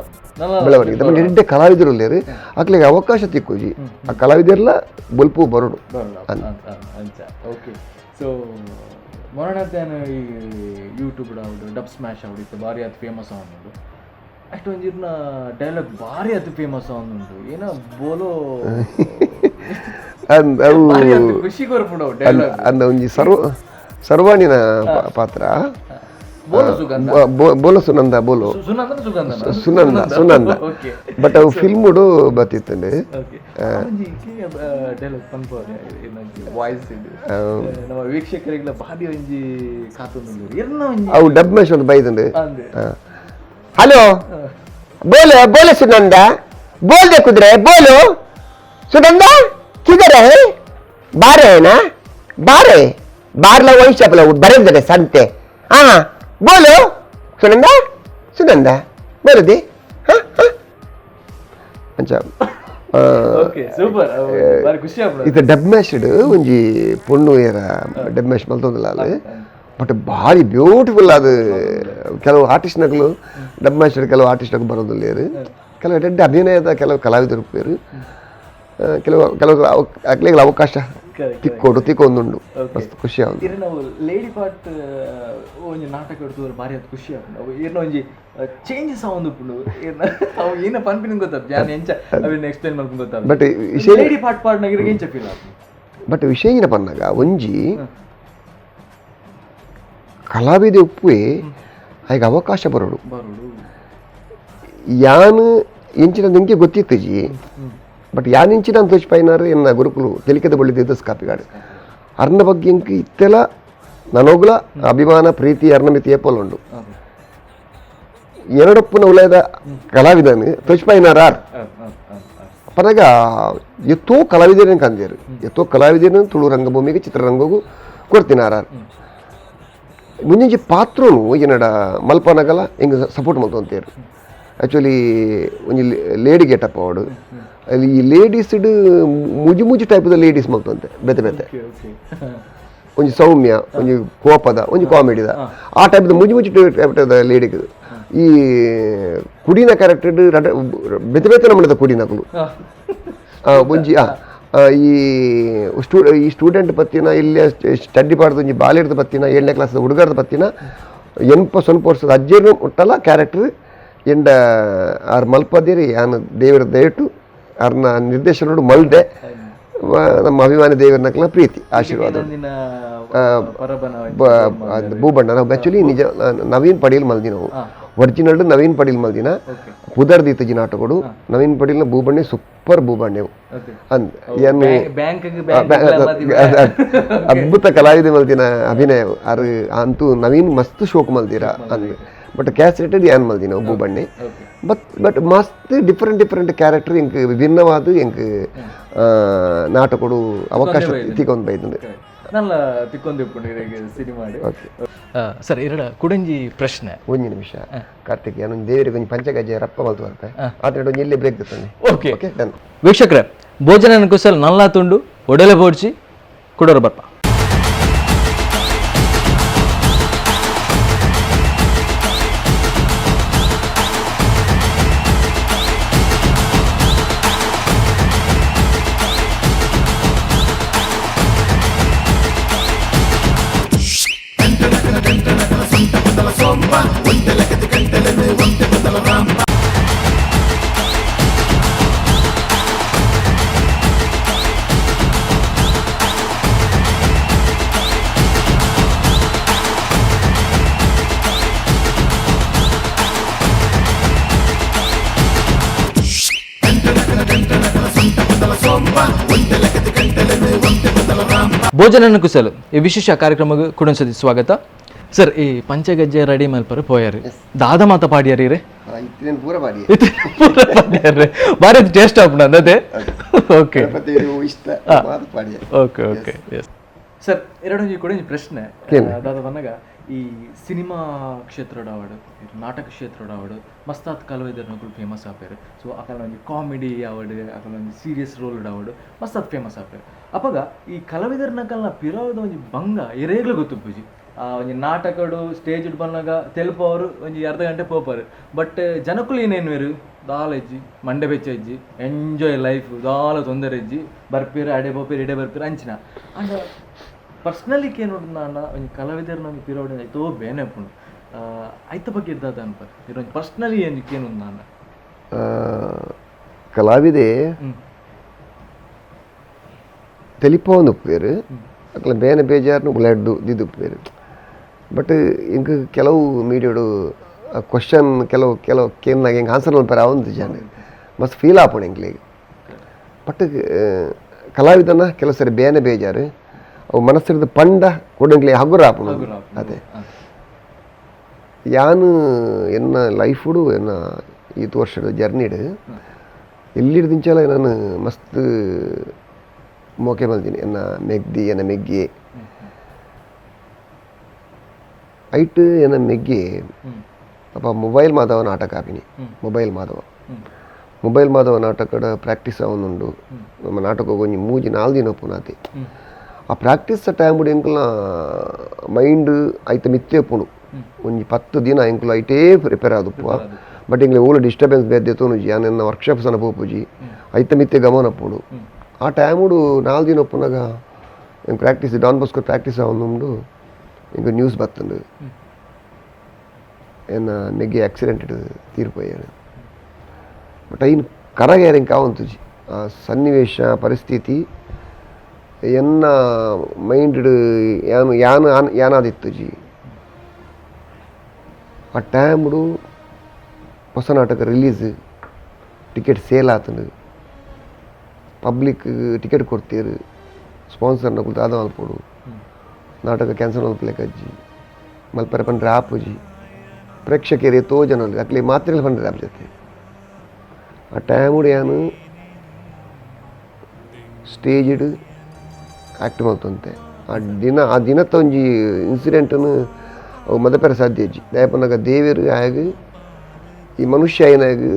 ಬೆಳವಣಿಗೆ ನಮ್ಮ ಎಡ್ಡೆ ಕಲಾವಿದರು ಉಲ್ಲೇರು, ಅಕ್ಲಿಗೆ ಅವಕಾಶ ತಿಕ್ಕುಜಿ. ಆ ಕಲಾವಿದರೆಲ್ಲ ಬೊಲ್ಪು ಬರೋಡು. ಬರೋಡ ಅಂಚ. ಓಕೆ, ಸೊ ಮೊರಣತ್ತೇನು ಈ ಯೂಟ್ಯೂಬ್ ಆವಡು, ಡಬ್ ಸ್ಮ್ಯಾಶ್ ಆವಡು, ಇತ್ತು ಭಾರಿ ಅದು ಫೇಮಸ್ ಆವೊಂದುಂಡು. ಅಷ್ಟೊಂದು ಇರ್ನ ಡೈಲಾಗ್ ಭಾರಿ ಅದು ಫೇಮಸ್ ಆವೊಂದುಂಡು, ಏನೋ ಬೋಲೋ. ಅಂದ್ ಅವು ಭಾರಿ ಅದು ಖುಷಿ ಕೊರ್ಪುಂಡು ಅವು ಡೈಲಾಗ್. ಅಂದ ಒಂಜಿ ಸರ್ವಾಣಿನ ಪಾತ್ರ. ಬೋಲೋ ಸುಗಂಧ. ಬೋಲೋ ಸುನಂದ ಬೋಲೋ. ಸುನಂದನ, ಸುಗಂಧನ? ಸುನಂದ, ಸುನಂದ. ಬಟ್ ಅವು ಫಿಲ್ಮುಡು ಬತ್ತಿತ್ತಂಡು. ಓಕೆ, ಒಂಜಿ ಡೈಲಾಗ್ ಪನ್ಪೋರೆ ವಾಯ್ಸ್ ಇದು ನಮ್ಮ ವೀಕ್ಷಕರಿಗೆಲ್ಲ ಭಾರಿ ಒಂಜಿ ಕಾತೊಂದುಲ್ಲೆರ್ ಇರ್ನ ಒಂಜಿ. ಅವು ಡಬ್ ಮ್ಯಾಶ್ ಒಂದು ಬೈದುಂಡು. ಅಂದೆ. Hello, Bole Bole Sunanda, bowl they ಕುದ್ರೆ ಬೋಲು ಸುನಂದ, किधर है? बाहर है ना? बाहर है, बाहर वही चपला बरेंद्र संते, हाँ बोलो सुनंदा, सुनंदा बोलो दे, हाँ हाँ ಅಂಚ. ಓಕೆ, ಸೂಪರ್, ಭಾರಿ ಖುಷಿ ಆಪುಂಡು. ಇತ್ತೆ ಡಬ್ ಮ್ಯಾಶ್ಡ್ ಒಂಜಿ ಪೊಣ್ಣು ಏರ ಡಬ್ ಮ್ಯಾಶ್ ಮಲ್ತೊಂದುಲ್ಲ ಅಲ್, ಬಟ್ ಭಾರಿ ಬ್ಯೂಟಿಫುಲ್ ಅದು. ಕೆಲವು ಆರ್ಟಿಸ್ಟ್ನಕುಲು ಡಬ್ ಮ್ಯಾಶ್ಡ್ ಕೆಲವು ಆರ್ಟಿಸ್ಟ್ನಕುಲು ಬರೋದಿಲ್ಲೇರು, ಕೆಲವು ಎಡ್ಡೆ ಅಭಿನಯದ ಕೆಲವು ಕಲಾವಿದರು ಉಪ್ಪೇರು. ಕೆಲವು ಕೆಲವು ಅಕ್ಲೆಗಳ ಅವಕಾಶ ತಿಕ್ಕೋಡು ತಿಕ್ಕೊಂದುಂಡು ಮಸ್ತ್ ಖುಷಿ ಆവുಂಡು. ಇರ್ನ ಲೇಡಿ ಪಾರ್ಟ್ ಒಂಜಿ ನಾಟಕ എടുತ್ತು ಭಾರಿ ಅದು ಖುಷಿ ಆಪುಂಡು. ಅವು ಇರ್ನ ಒಂಜಿ ಚೇಂಜಸ್ ಆವೊಂದುಪ್ಪುಂಡು. ಇರ್ನ ಅವು ಏನ ಪನ್ಪಿನ ಗೊತ್ತಾಪ ಜಾನ್ ಎಂಚ ಅವಿನ ಎಕ್ಸ್ಪ್ಲೇನ್ ಮಲ್ಪುನ ಗೊತ್ತಾಪ. ಬಟ್ ವಿಷಯ lady part part ನಗಿರಿಗೆ ಎಂಚ ಫೀಲ್ ಆಪುಂಡು? ಬಟ್ ವಿಷಯ ಏನ ಪನ್ನಾಗ ಒಂಜಿ ಕಲಾವಿದೆ ಉಪ್ಪುವೆ ಆಯ್ಗ ಅವಕಾಶ ಬರೋಡು. ಬರೋಡು. ಯಾನ್ ಎಂಚಿನ ನಿಂಗೆ ಗೊತ್ತಿತ್ತಜಿ ಬಟ್ ಯಾನ್ ಎಂಚಿನ ಅಂತ ಪೈನಾರು ಎನ್ನ ಗುರುಕುಲು ತೆಲಿಕೆದ ಬಳ್ಳಿ ದೇದಸ್ ಕಾಪಿಗಾಡು ಅರ್ನ ಬಗ್ಗೆ ಎಂಕ್ ಇತ್ತೆಲ ನನೋಗ್ಲ ಅಭಿಮಾನ ಪ್ರೀತಿ ಅರ್ನ ಮಿತಿ ಏಪೋಲುಂಡು. ಎರಡಪ್ಪನ ಉಲಯದ ಕಲಾವಿದನು ತೋಚ್ಪೈನಾರ ಆರ್ ಪನಗ ಎತ್ತೋ ಕಲಾವಿದರನ್ನು ಕಂದೇರು ಎತ್ತೋ ಕಲಾವಿದರನ್ನು ತುಳು ರಂಗಭೂಮಿಗೆ ಚಿತ್ರರಂಗಗೂ ಕೊಡ್ತಿನಾರಾರ್. ಮುಂದಿಂಚಿ ಪಾತ್ರನು ಏನಡ ಮಲ್ಪನಗಲ ಹಿಂಗೆ ಸಪೋರ್ಟ್ ಮಲ್ತೊಂತೇರು. ಆ್ಯಕ್ಚುಲಿ ಒಂಜಿ ಲೇಡಿ ಗೆಟಪ್ ಅವಡು ಅಲ್ಲಿ ಈ ಲೇಡೀಸ್ಡ್ ಮುಜಿ ಮುಜಿ ಟೈಪ್ದ ಲೇಡೀಸ್ ಮಲ್ತೊಂತೆ ಬೇತೆ ಬೇತೆ ಒಂಜಿ ಸೌಮ್ಯ ಒಂಜಿ ಕೋಪದ ಒಂಜಿ ಕಾಮಿಡಿದ ಆ ಟೈಪ್ದ ಮುಜಿ ಮುಜಿ ಟೈಪ್ದ ಲೇಡಿಗೆ ಈ ಕುಡಿನ ಕ್ಯಾರೆಕ್ಟರ್ ಬೇತೆ ಬೇತೆ ನಮ್ಮದ ಕುಡಿನಕುಲು ಒಂಜಿ ಈ ಈ ಸ್ಟೂಡೆಂಟ್ ಪತ್ತಿನ ಇಲ್ಲಿ ಸ್ಟಡಿ ಪಾಡ್ದು ಒಂಜಿ ಬಾಲ್ಯದ ಪತ್ತಿನ 7ನೇ ಕ್ಲಾಸ್ ಹುಡುಗರದ ಪತ್ತಿನ ಎನ್ಪ ಸ್ವಲ್ಪ ವರ್ಷದ ಅಜ್ಜಿಯರು ಮುಟ್ಟಲ್ಲ ಕ್ಯಾರೆಕ್ಟರ್ ಎಂಡ ಆರ್ ಮಲ್ಪದಿರಿ ಯಾನ್ ದೇವರ ದಯಟು ಅರ್ನ ನಿರ್ದೇಶನೋಡು ಮಲ್ದೆ ನಮ್ಮ ಅಭಿಮಾನಿ ದೇವರನಕ್ಲ ಪ್ರೀತಿ ಆಶೀರ್ವಾದ. ಭೂಬಣ್ಣ ನಾವು ಆ್ಯಕ್ಚುಲಿ ನಿಜ ನವೀನ್ ಪಡೀಲ್ ಮಲ್ದಿನವು ಒರಿಜಿನಲ್ ನವೀನ್ ಪಡೀಲ್ ಮಲ್ದಿನ ಪುದರ್ದೀತಜಿ ನಾಟಕಡು ನವೀನ್ ಪಡೀಲ್ನ ಭೂಬಣ್ಣೆ ಸೂಪರ್ ಭೂಬಣ್ಣೆವು ಅಂದ್ ಅದ್ಭುತ ಕಲಾವಿದ ಮಲ್ದಿನ ಅಭಿನಯ ಅರ್ ಅಂತೂ ನವೀನ್ ಮಸ್ತ್ ಶೋಕ್ ಮಲ್ದಿರ ಅಂದ್ ಬಟ್ ಕ್ಯಾಸೆಟೆಡ್ ಯಾನ್ ಮಲ್ದಿನ ಭೂಬಣ್ಣೆ ಬಟ್ ಬಟ್ ಮಸ್ತ್ different different character ಎಂಕ್ ವಿಭಿನ್ನವಾದ ಎಂಕ್ ನಾಟಕಡು ಅವಕಾಶ ತಿಕ್ಕೊಂದು ಬೈದಂಡು ನಲ್ಲ ತಿಕ್ಕೊಂದು ಸಿನಿಮಾ. ಸರ್ ಎರಡ ಕುಡಂಜಿ ಪ್ರಶ್ನೆ ಒಂಜಿ ನಿಮಿಷ ಕಾರ್ತಿಕ್ ಯಾನೊಂದು ದೇವರಿಗೆ ಒಂಜಿ ಪಂಚಗಜ ರಪ್ಪ ಮಲ್ತು ಬರ್ಪೆ ಆದ್ರೆ ಒಂಜಿ ಇಲ್ಲೇ ಬ್ರೇಕ್ ದಿತ್ತಂದೆ. Okay okay done. ವೀಕ್ಷಕರೇ ಭೋಜನ ಕುಸಲ್ ನಲ್ಲ ತುಂಡು ಒಡಲೆ ಬೋಡ್ಚಿ ಕುಡೋರು ಬರ್ಪ. ಭೋಜನ ಕುಸಲು ಈ ವಿಶೇಷ ಕಾರ್ಯಕ್ರಮಕ್ಕೆ ಕುಡೊಂದ್ಸತಿ ಸ್ವಾಗತ. ಸರ್ ಈ ಪಂಚಗಜ್ಜೆ ರೆಡಿ ಮಲ್ಪರು ಪೋಯಾರು ದಾದ ಮಾತ ಪಾಡಿಯಾರಿ ರೇ ಪೂರ ಪಾಡಿ ಬಾರಿ ಟೇಸ್ಟ್ ಆಪುಂಡು ಅಂದತೆ. ಓಕೆ ಇಷ್ಟ ಪಾಡಿಯ. Okay okay yes sir ಎರಡೊಂಜಿ ಕೂಡ ಒಂಜಿ ಪ್ರಶ್ನೆ ದಾದ ಬಂದಾಗ ಈ ಸಿನಿಮಾ ಕ್ಷೇತ್ರದ ಅವಡು ನಾಟಕ ಕ್ಷೇತ್ರದ ಅವಡು ಮಸ್ತಾತ್ ಕಲಾವಿದರ್ನಕುಲು ಫೇಮಸ್ ಆಪೇರು. ಸೊ ಅಕಲ ಒಂಜಿ ಕಾಮಿಡಿ ಅವಡು ಅಕಲ ಒಂಜಿ ಸೀರಿಯಸ್ ರೋಲ್ ಅವಡು ಮಸ್ತಾತ್ ಫೇಮಸ್ ಆಪೇರು. ಅಪಗ ಈ ಕಲಾವಿದರ್ನಕಲ್ನ ಪಿರವದ ಒಂಜಿ ಭಂಗ ಎರೇಗ್ಲ ಗೊತ್ತುಪ್ಪುಜಿ. ಆ ಒಂಜಿ ನಾಟಕಡು ಸ್ಟೇಜ್ ಬಂದಾಗ ತೆಲ್ಪವರು ಒಂಜಿ ಅರ್ಧ ಗಂಟೆ ಪೋಪರು ಬಟ್ ಜನಕುಲು ಏನೇನು ದಾಲ ಇಜ್ಜಿ ಮಂಡೆ ಬೆಚ್ಚ ಇಜ್ಜಿ ಎಂಜಾಯ್ ಲೈಫ್ ದಾಲ ತೊಂದರೆ ಇಜ್ಜಿ ಬರ್ಪೀರು ಅಡೆ ಪೋಪೀರು ಇಡೆ ಬರ್ಪೀರು ಅಂಚಿನ. ಅಂಡ ಪರ್ಸ್ನಲಿ ಕೇನೋಡು ಒಂಜಿ ಕಲಾವಿದರ್ನ ಒಂಜಿ ಪಿರವಡೆ ಐತೋ ಬೇನೆ ಉಪ್ಪುಂಡು ಐತ ಬಗ್ಗೆ ಇದ್ದಾದ ಅನ್ಪರ್ ಇರೊಂಜಿ ಪರ್ಸ್ನಲಿ ಏನು ಕೇನುಂದು ನಾನು ಕಲಾವಿದೆ ತೆಲಿಪೋಂದು ಉಪ್ಪೇರು ಅಕ್ಲ ಬೇನೆ ಬೇಜಾರ್ನು ಉಲಾಡ್ದು ದಿದ್ದು ಉಪ್ಪೇರು. ಬಟ್ ಇಂಕ್ ಕೆಲವು ಮೀಡಿಯೋಡು ಕ್ವಶನ್ ಕೆಲವು ಕೆಲವು ಕೇನ್ನಾಗ ಹಿಂಗೆ ಆನ್ಸರ್ ಮಲ್ಪೆರೆ ಆವೊಂದು ಜಾನೆ ಮಸ್ತ್ ಫೀಲ್ ಆಪುಂಡು ಎಂಕ್ಲೆಗ್. ಬಟ್ ಕಲಾವಿದನ ಕೆಲವು ಸರಿ ಬೇನೆ ಬೇಜಾರು ಅವು ಮನಸ್ಸಿರ್ದು ಪಂಡ ಕೊಡಂಗ್ಲೆ ಹಗುರ ಆಪುಂಡು. ಅದೇ ಯಾನು ಎನ್ನ ಲೈಫುಡು ಎನ್ನ ಈತ್ ವರ್ಷದ ಜರ್ನಿಡು ಎಲ್ಲಿಡ್ದಿಂಚಲ ನಾನು ಮಸ್ತ್ ಮೋಕೆ ಮಲ್ದಿನಿ ಎನ್ನ ಮೆಗ್ದಿ ಎನ್ನ ಮೆಗ್ಗಿ ಐಟ್ ಎನ್ನ ಮೆಗ್ಗಿ ಅಪ್ಪ ಮೊಬೈಲ್ ಮಾಧವ ನಾಟಕ ಆಪಿನಿ. ಮೊಬೈಲ್ ಮಾಧವ ಮೊಬೈಲ್ ಮಾಧವ ನಾಟಕದ ಪ್ರಾಕ್ಟೀಸ್ ಅವನುಂಡು. ನಮ್ಮ ನಾಟಕ ಒಂಜಿ 3-4 ದಿನ ಪುನಾತಿ ಆ ಪ್ರಾಕ್ಟೀಸ್ ಟೈಮ್ ಎಂಕುಲ ಮೈಂಡ್ ಐತ ಮಿತ್ತೆ ಉಪ್ಪುಂಡು. ಒಂಜಿ 10 ದಿನ ಎಂಕುಲು ಐಟೇ ಪ್ರಿಪೇರ್ ಆದುಪ್ಪುವ. ಬಟ್ ಎಂಕ್ಲೆ ಓಲು ಡಿಸ್ಟರ್ಬೆನ್ಸ್ ಬೇದ್ದೆ ತೋನುಜಿ ಯಾನ್ ಎನ್ನ ವರ್ಕ್ಶಾಪ್ಸ್ ಅನ್ನ ಪೋಪುಜಿ ಐತ ಮಿತ್ತೆ ಗಮನಪ್ಪುಡು ಆ ಟೈಮುಡು 4 ದಿನ ಒಪ್ಪುನಾಗ ಎಂಕ್ practice Don Bosco practice ಆವೊಂದುಂಡು ಎಂಕ್ ನ್ಯೂಸ್ ಬತ್ತುಂಡು ಎನ್ನ ಮೆಗ್ಗೆ ಆಕ್ಸಿಡೆಂಟ್ ತೀರ್ಪೋಯೆರ್ ಬಟ್ ಐನ್ ಕರಗೇರ್ ಎಂಕ್ ಆವೊಂತುಜಿ ಆ ಸನ್ನಿವೇಶ ಪರಿಸ್ಥಿತಿ ಎನ್ನ ಮೈಂಡ್ ಯಾನು ಯಾನು ಯಾನಾದಿತ್ತುಜಿ ಆ ಟೈಮ್ಡು ಹೊಸ ನಾಟಕ release ticket sale ಆತುಂಡು ಪಬ್ಲಿಕ್ ಟಿಕೆಟ್ ಕೊಡ್ತೀರು ಸ್ಪಾನ್ಸರ್ನಕುಲು ದಾದ ಮಲ್ಪೊಡು ನಾಟಕ ಕ್ಯಾನ್ಸಲ್ ಮಲ್ಪಲೆಕಜ್ಜಿ ಮಲ್ಪರೆ ಪಂಡ್ರೆ ಆಪುಜಿ ಪ್ರೇಕ್ಷಕರು ಏತೋ ಜನ ಅಕ್ಲೆ ಮಾತ್ರೆಲ್ ಪಂಡ್ರೆ ಆಪ್ ಜೊತೆ ಆ ಟೈಮುಡು ಯಾನು ಸ್ಟೇಜ್ಡ್ ಆ್ಯಕ್ಟ್ ಮಲ್ತೊಂತೆ ಆ ದಿನ ಆ ದಿನತ್ತ ಒಂಜಿ ಇನ್ಸಿಡೆಂಟನ್ನು ಅವು ಮದಪೆರೆ ಸಾಧ್ಯ ಇಜ್ಜಿ ದಾಯೆ ದೇವೆರ್ ಆಯಗ್ ಈ ಮನುಷ್ಯ ಆಯಿನಾಗ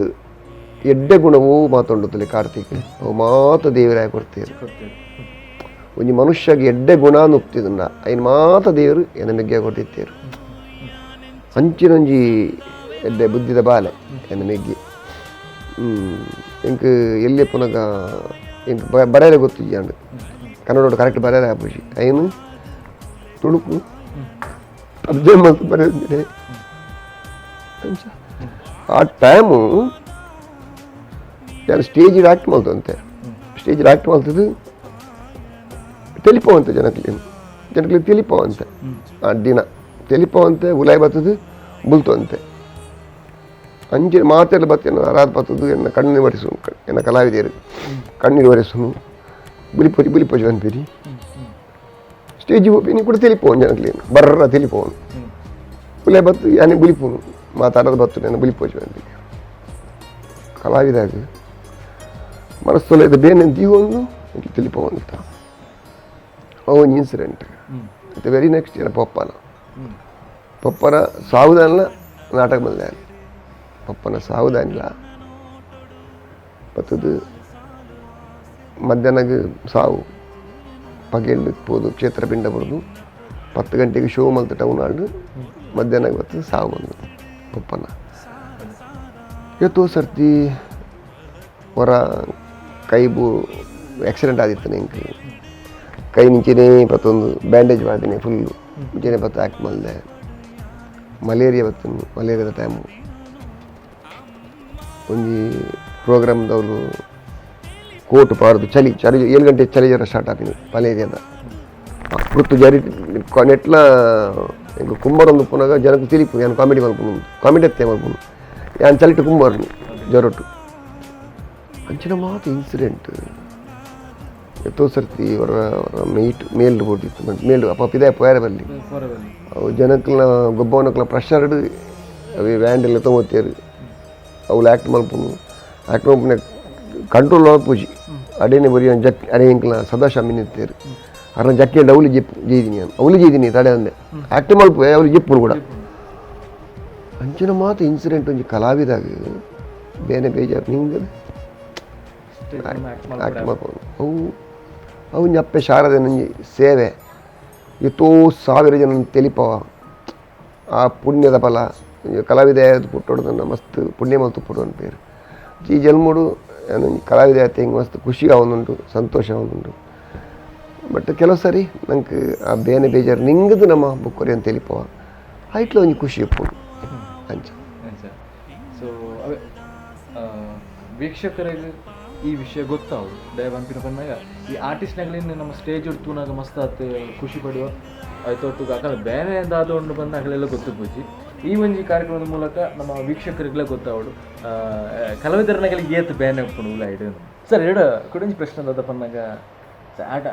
ಎಡ್ಡೆ ಗುಣವೂ ಮಾತೊಂಡುತ್ತಲೆ ಕಾರ್ತಿಕ್ ಅವು ಮಾತ ದೇವರಾಯ ಕೊಡ್ತೀರು ಒಂಜಿ ಮನುಷ್ಯಗೆ ಎಡ್ಡೆ ಗುಣ ನುಪ್ತಿದುಂಡ ಐನ್ ಮಾತ ದೇವರು ಎನ್ನ ಮೆಗ್ಗೆ ಕೊಟ್ಟಿತ್ತೇರು ಅಂಚಿನೊಂಜಿ ಎಡ್ಡೆ ಬುದ್ಧಿದ ಬಾಲೆ ಎನ್ನ ಮೆಗ್ಗೆ ಎಂಕ್ ಎಲ್ಲಿ ಪುನಗ ಎಂಕ್ ಬರೆಯರೆ ಗೊತ್ತಿಜ್ಜಿ ಅಂಡ್ ಕನ್ನಡ ಕರೆಕ್ಟ್ ಬರೆಯರೆ ಆಪುಜಿ ಐನು ತುಳುಕು ಅರ್ಜೆ ಮಲ್ತ್ ಬರೆದಿದೆ ಆ ಟೈಮು ನಾನು ಸ್ಟೇಜ್ ಆ್ಯಕ್ಟ್ ಮಲ್ತಂತೆ ಸ್ಟೇಜ್ ಆ್ಯಕ್ಟ್ ಮಲ್ತದ್ದು ತೆಲಿಪವಂತೆ ಜನಕ್ಲೆ ಜನಕ್ಲೆ ತಿಳಿಪವಂತೆ ಆ ದಿನ ತೆಲಿಪವಂತೆ ಉಲಾಯ್ ಬರ್ತದೆ ಬುಲ್ತವಂತೆ ಅಂಚೆ ಮಾತೆಲ್ಲ ಬತ್ತೇನು ಅರಾದ ಬರ್ತದ್ದು ಎನ್ನ ಕಣ್ಣು ಒರೆಸು ಎನ್ನ ಕಲಾವಿದರು ಕಣ್ಣೀರು ಒರೆಸುನು ಬುಲಿಪೋಜಿ ಬುಲಿಪೋಜಿ ಅನ್ಪಿರಿ ಸ್ಟೇಜ್ ಹೋಗಿ ಕೂಡ ತಿಳಿಪೋನು ಜನಕ್ಲೆ ಬರ್ರ ತಿಳಿಪೋನು ಉಲಾಯ್ ಬತ್ತು ಯಾನೆ ಬುಲಿಪೋನು ಮಾತಾಡೋದು ಬತ್ತು ನಾನು ಬುಲಿಪೋಜಿ ಅನ್ಪಿರಿ ಕಲಾವಿದಾಗ ಮನಸ್ಸೊಲ್ಲ ಇದು ಬೇನೆ ದೀವೊಂದು ತಿಳಿಪೋಂತ ಅವು ಇನ್ಸಿಡೆಂಟ್ ಮತ್ತು very next year ಪಪ್ಪನ ಪಪ್ಪನ ಸಾವುದಾನಿಲ್ಲ ನಾಟಕ ಬಂದ ಪಪ್ಪನ ಸಾವುದಾನಿಲ್ಲ ಬತ್ತದು ಮಧ್ಯಾಹ್ನಗೆ ಸಾವು ಪಗೆಲ್ ಪೋದು ಕ್ಷೇತ್ರ ಪಿಂಡ ಬರೋದು 10 ಗಂಟೆಗೆ ಶೋ ಮಲ್ತು ಟೌನ್ ಆಡು ಮಧ್ಯಾಹ್ನಕ್ಕೆ ಬರ್ತದೆ ಸಾವು ಬಂದು ಪಪ್ಪನ ಇವತ್ತು ಸರ್ತಿ ಹೊರ ಕೈಬು ಆಕ್ಸಿಡೆಂಟ್ ಆದಿತ್ತು ಎಂಕ್ ಕೈ ನಿಂಚೆನೇ ಪತ್ತೊಂದು ಬ್ಯಾಂಡೇಜ್ ಮಾಡ್ತೀನಿ ಫುಲ್ಲು ಮುಂಚೆನೆ ಪತ್ತು ಆ್ಯಕ್ಟ್ ಮಲ್ದೆ ಮಲೇರಿಯಾ ಬತ್ತು ಮಲೇರಿಯಾದ ಟೈಮು ಒಂಜಿ ಪ್ರೋಗ್ರಾಮ್ದವರು ಕೋಟ್ ಪಾರ್ದು ಚಳಿ ಚಳಿ 7 ಗಂಟೆ ಚಳಿ ಜ್ವರ ಸ್ಟಾರ್ಟ್ ಆಪಿನ ಮಲೇರಿಯಾದ ಪುರ್ತು ಜರಿ ನೆಟ್ಲ ಎಂಕ್ ಕುಂಬರೊಂದು ಪುನಗ ಜನಕ್ಕೆ ತಿಳಿಪು ಯಾನ್ ಕಾಮಿಡಿ ಮಲ್ಪುನು ಕಾಮಿಡಿ ಎತ್ತೆ ಮಲ್ಪುನು ಯಾನ್ ಚಳಿಟ್ ಕುಂಬರ್ನು ಜ್ವರಟು ಅಂಚಿನ ಮಾತು ಇನ್ಸಿಡೆಂಟ್ ಎತ್ತೋ ಸರ್ತಿ ಅವರ ಮೇಟ್ ಮೇಲ್ ಬೋಟಿತ್ತು ಮೇಲ್ ಅಪ್ಪ ಪಿದಾಯ ಪೋಯಾರ ಬಲ್ಲಿ ಅವು ಜನಕ್ಲ ಗೊಬ್ಬವನಕ್ಲ ಪ್ರೆಷರ್ಡ್ ಅవి ವ್ಯಾಂಡೆಲ್ಲ ತೊಗೊತ್ತೇರು ಅವು ಆ್ಯಕ್ಟ್ ಮಲ್ಪುನು ಆ್ಯಕ್ಟ್ ಮಲ್ಪುನ ಕಂಟ್ರೋಲ್ ಆಪುಜಿ ಅಡೇನೆ ಬರಿ ಜಕ್ ಅಡೆ ಎಂಕ್ಲ ಸದಾಶ ಮಿನಿತ್ತೇರು ಅರ್ನ ಜಕ್ಕೆ ಅವಲಿ ಜಿಪ್ ಜೈದಿನಿ ನಾನು ಅವಲಿ ಜೈದಿನಿ ತಡೆ ಅಂದೆ ಆ್ಯಕ್ಟ್ ಮಲ್ಪು ಅವಲಿ ಜಿಪ್ಪುನು ಕೂಡ ಅಂಚಿನ ಮಾತು ಇನ್ಸಿಡೆಂಟ್ ಒಂಜಿ ಕಲಾವಿದಾಗ ಬೇನೆ ಬೇಜಾರು ನಿಂಗೆ ಆ್ಯಕ್ಟ್ ಮಲ್ಪುನು ಅವು ಅವು ಅಪ್ಪೆ ಶಾರದೆ ನಂಜಿ ಸೇವೆ ಎತ್ತೋ ಸಾವಿರ ಜನ ತೆಲಿಪವ ಆ ಪುಣ್ಯದ ಫಲ ಕಲಾವಿದ ಪುಟ್ಟೋಡ್ದನ್ನ ಮಸ್ತ್ ಪುಣ್ಯ ಮಲ್ತು ಪುಡು ಅಂತ പേര് ಈ ಜನ್ಮಡು ಕಲಾವಿದ ಹಿಂಗೆ ಮಸ್ತ್ ಖುಷಿ ಆವೊಂದುಂಟು ಸಂತೋಷ ಆವೊಂದುಂಟು ಬಟ್ ಕೆಲವು ಸರಿ ನಂಗೆ ಆ ಬೇನೆ ಬೇಜಾರು ನಿಂಗದು ನಮ್ಮ ಬುಕ್ಕೊರಿ ಅಂತ తెలిಪವ ಐಟ್ಲ ಒಂಜಿ ಖುಷಿ ಇಪ್ಪುಂಡು ಅಂಚ ಸೊ ಅವೇ ವೀಕ್ಷಕರಿಗೆ ಈ ವಿಷಯ ಗೊತ್ತಾವು ದಯವಂಪಿನ ಬಂದಾಗ ಈ ಆರ್ಟಿಸ್ಟ್ನಾಗಲಿನ ನಮ್ಮ ಸ್ಟೇಜ್ ತೂನಾಗ ಮಸ್ತ್ ಆತು ಖುಷಿ ಪಡುವ ಆಯ್ತು ಯಾಕಂದ್ರೆ ಬೇರೆ ದಾದ ಉಂಡು ಬಂದಾಗಲೆಲ್ಲ ಗೊತ್ತು ಪೂಜಿ ಈ ಒಂಜಿ ಕಾರ್ಯಕ್ರಮದ ಮೂಲಕ ನಮ್ಮ ವೀಕ್ಷಕರಿಗೆಲ್ಲ ಗೊತ್ತಾವಡು ಕಲಾವಿದರನಾಗಲಿ ಏತ್ ಬೇನೆ ಉಪ್ಪುಂಡು ಉಲ್ಲ ಇಡು ಸರ್ ಎರಡು ಕುಡಂಜಿ ಪ್ರಶ್ನೆ ದಾದ ಬಂದಾಗ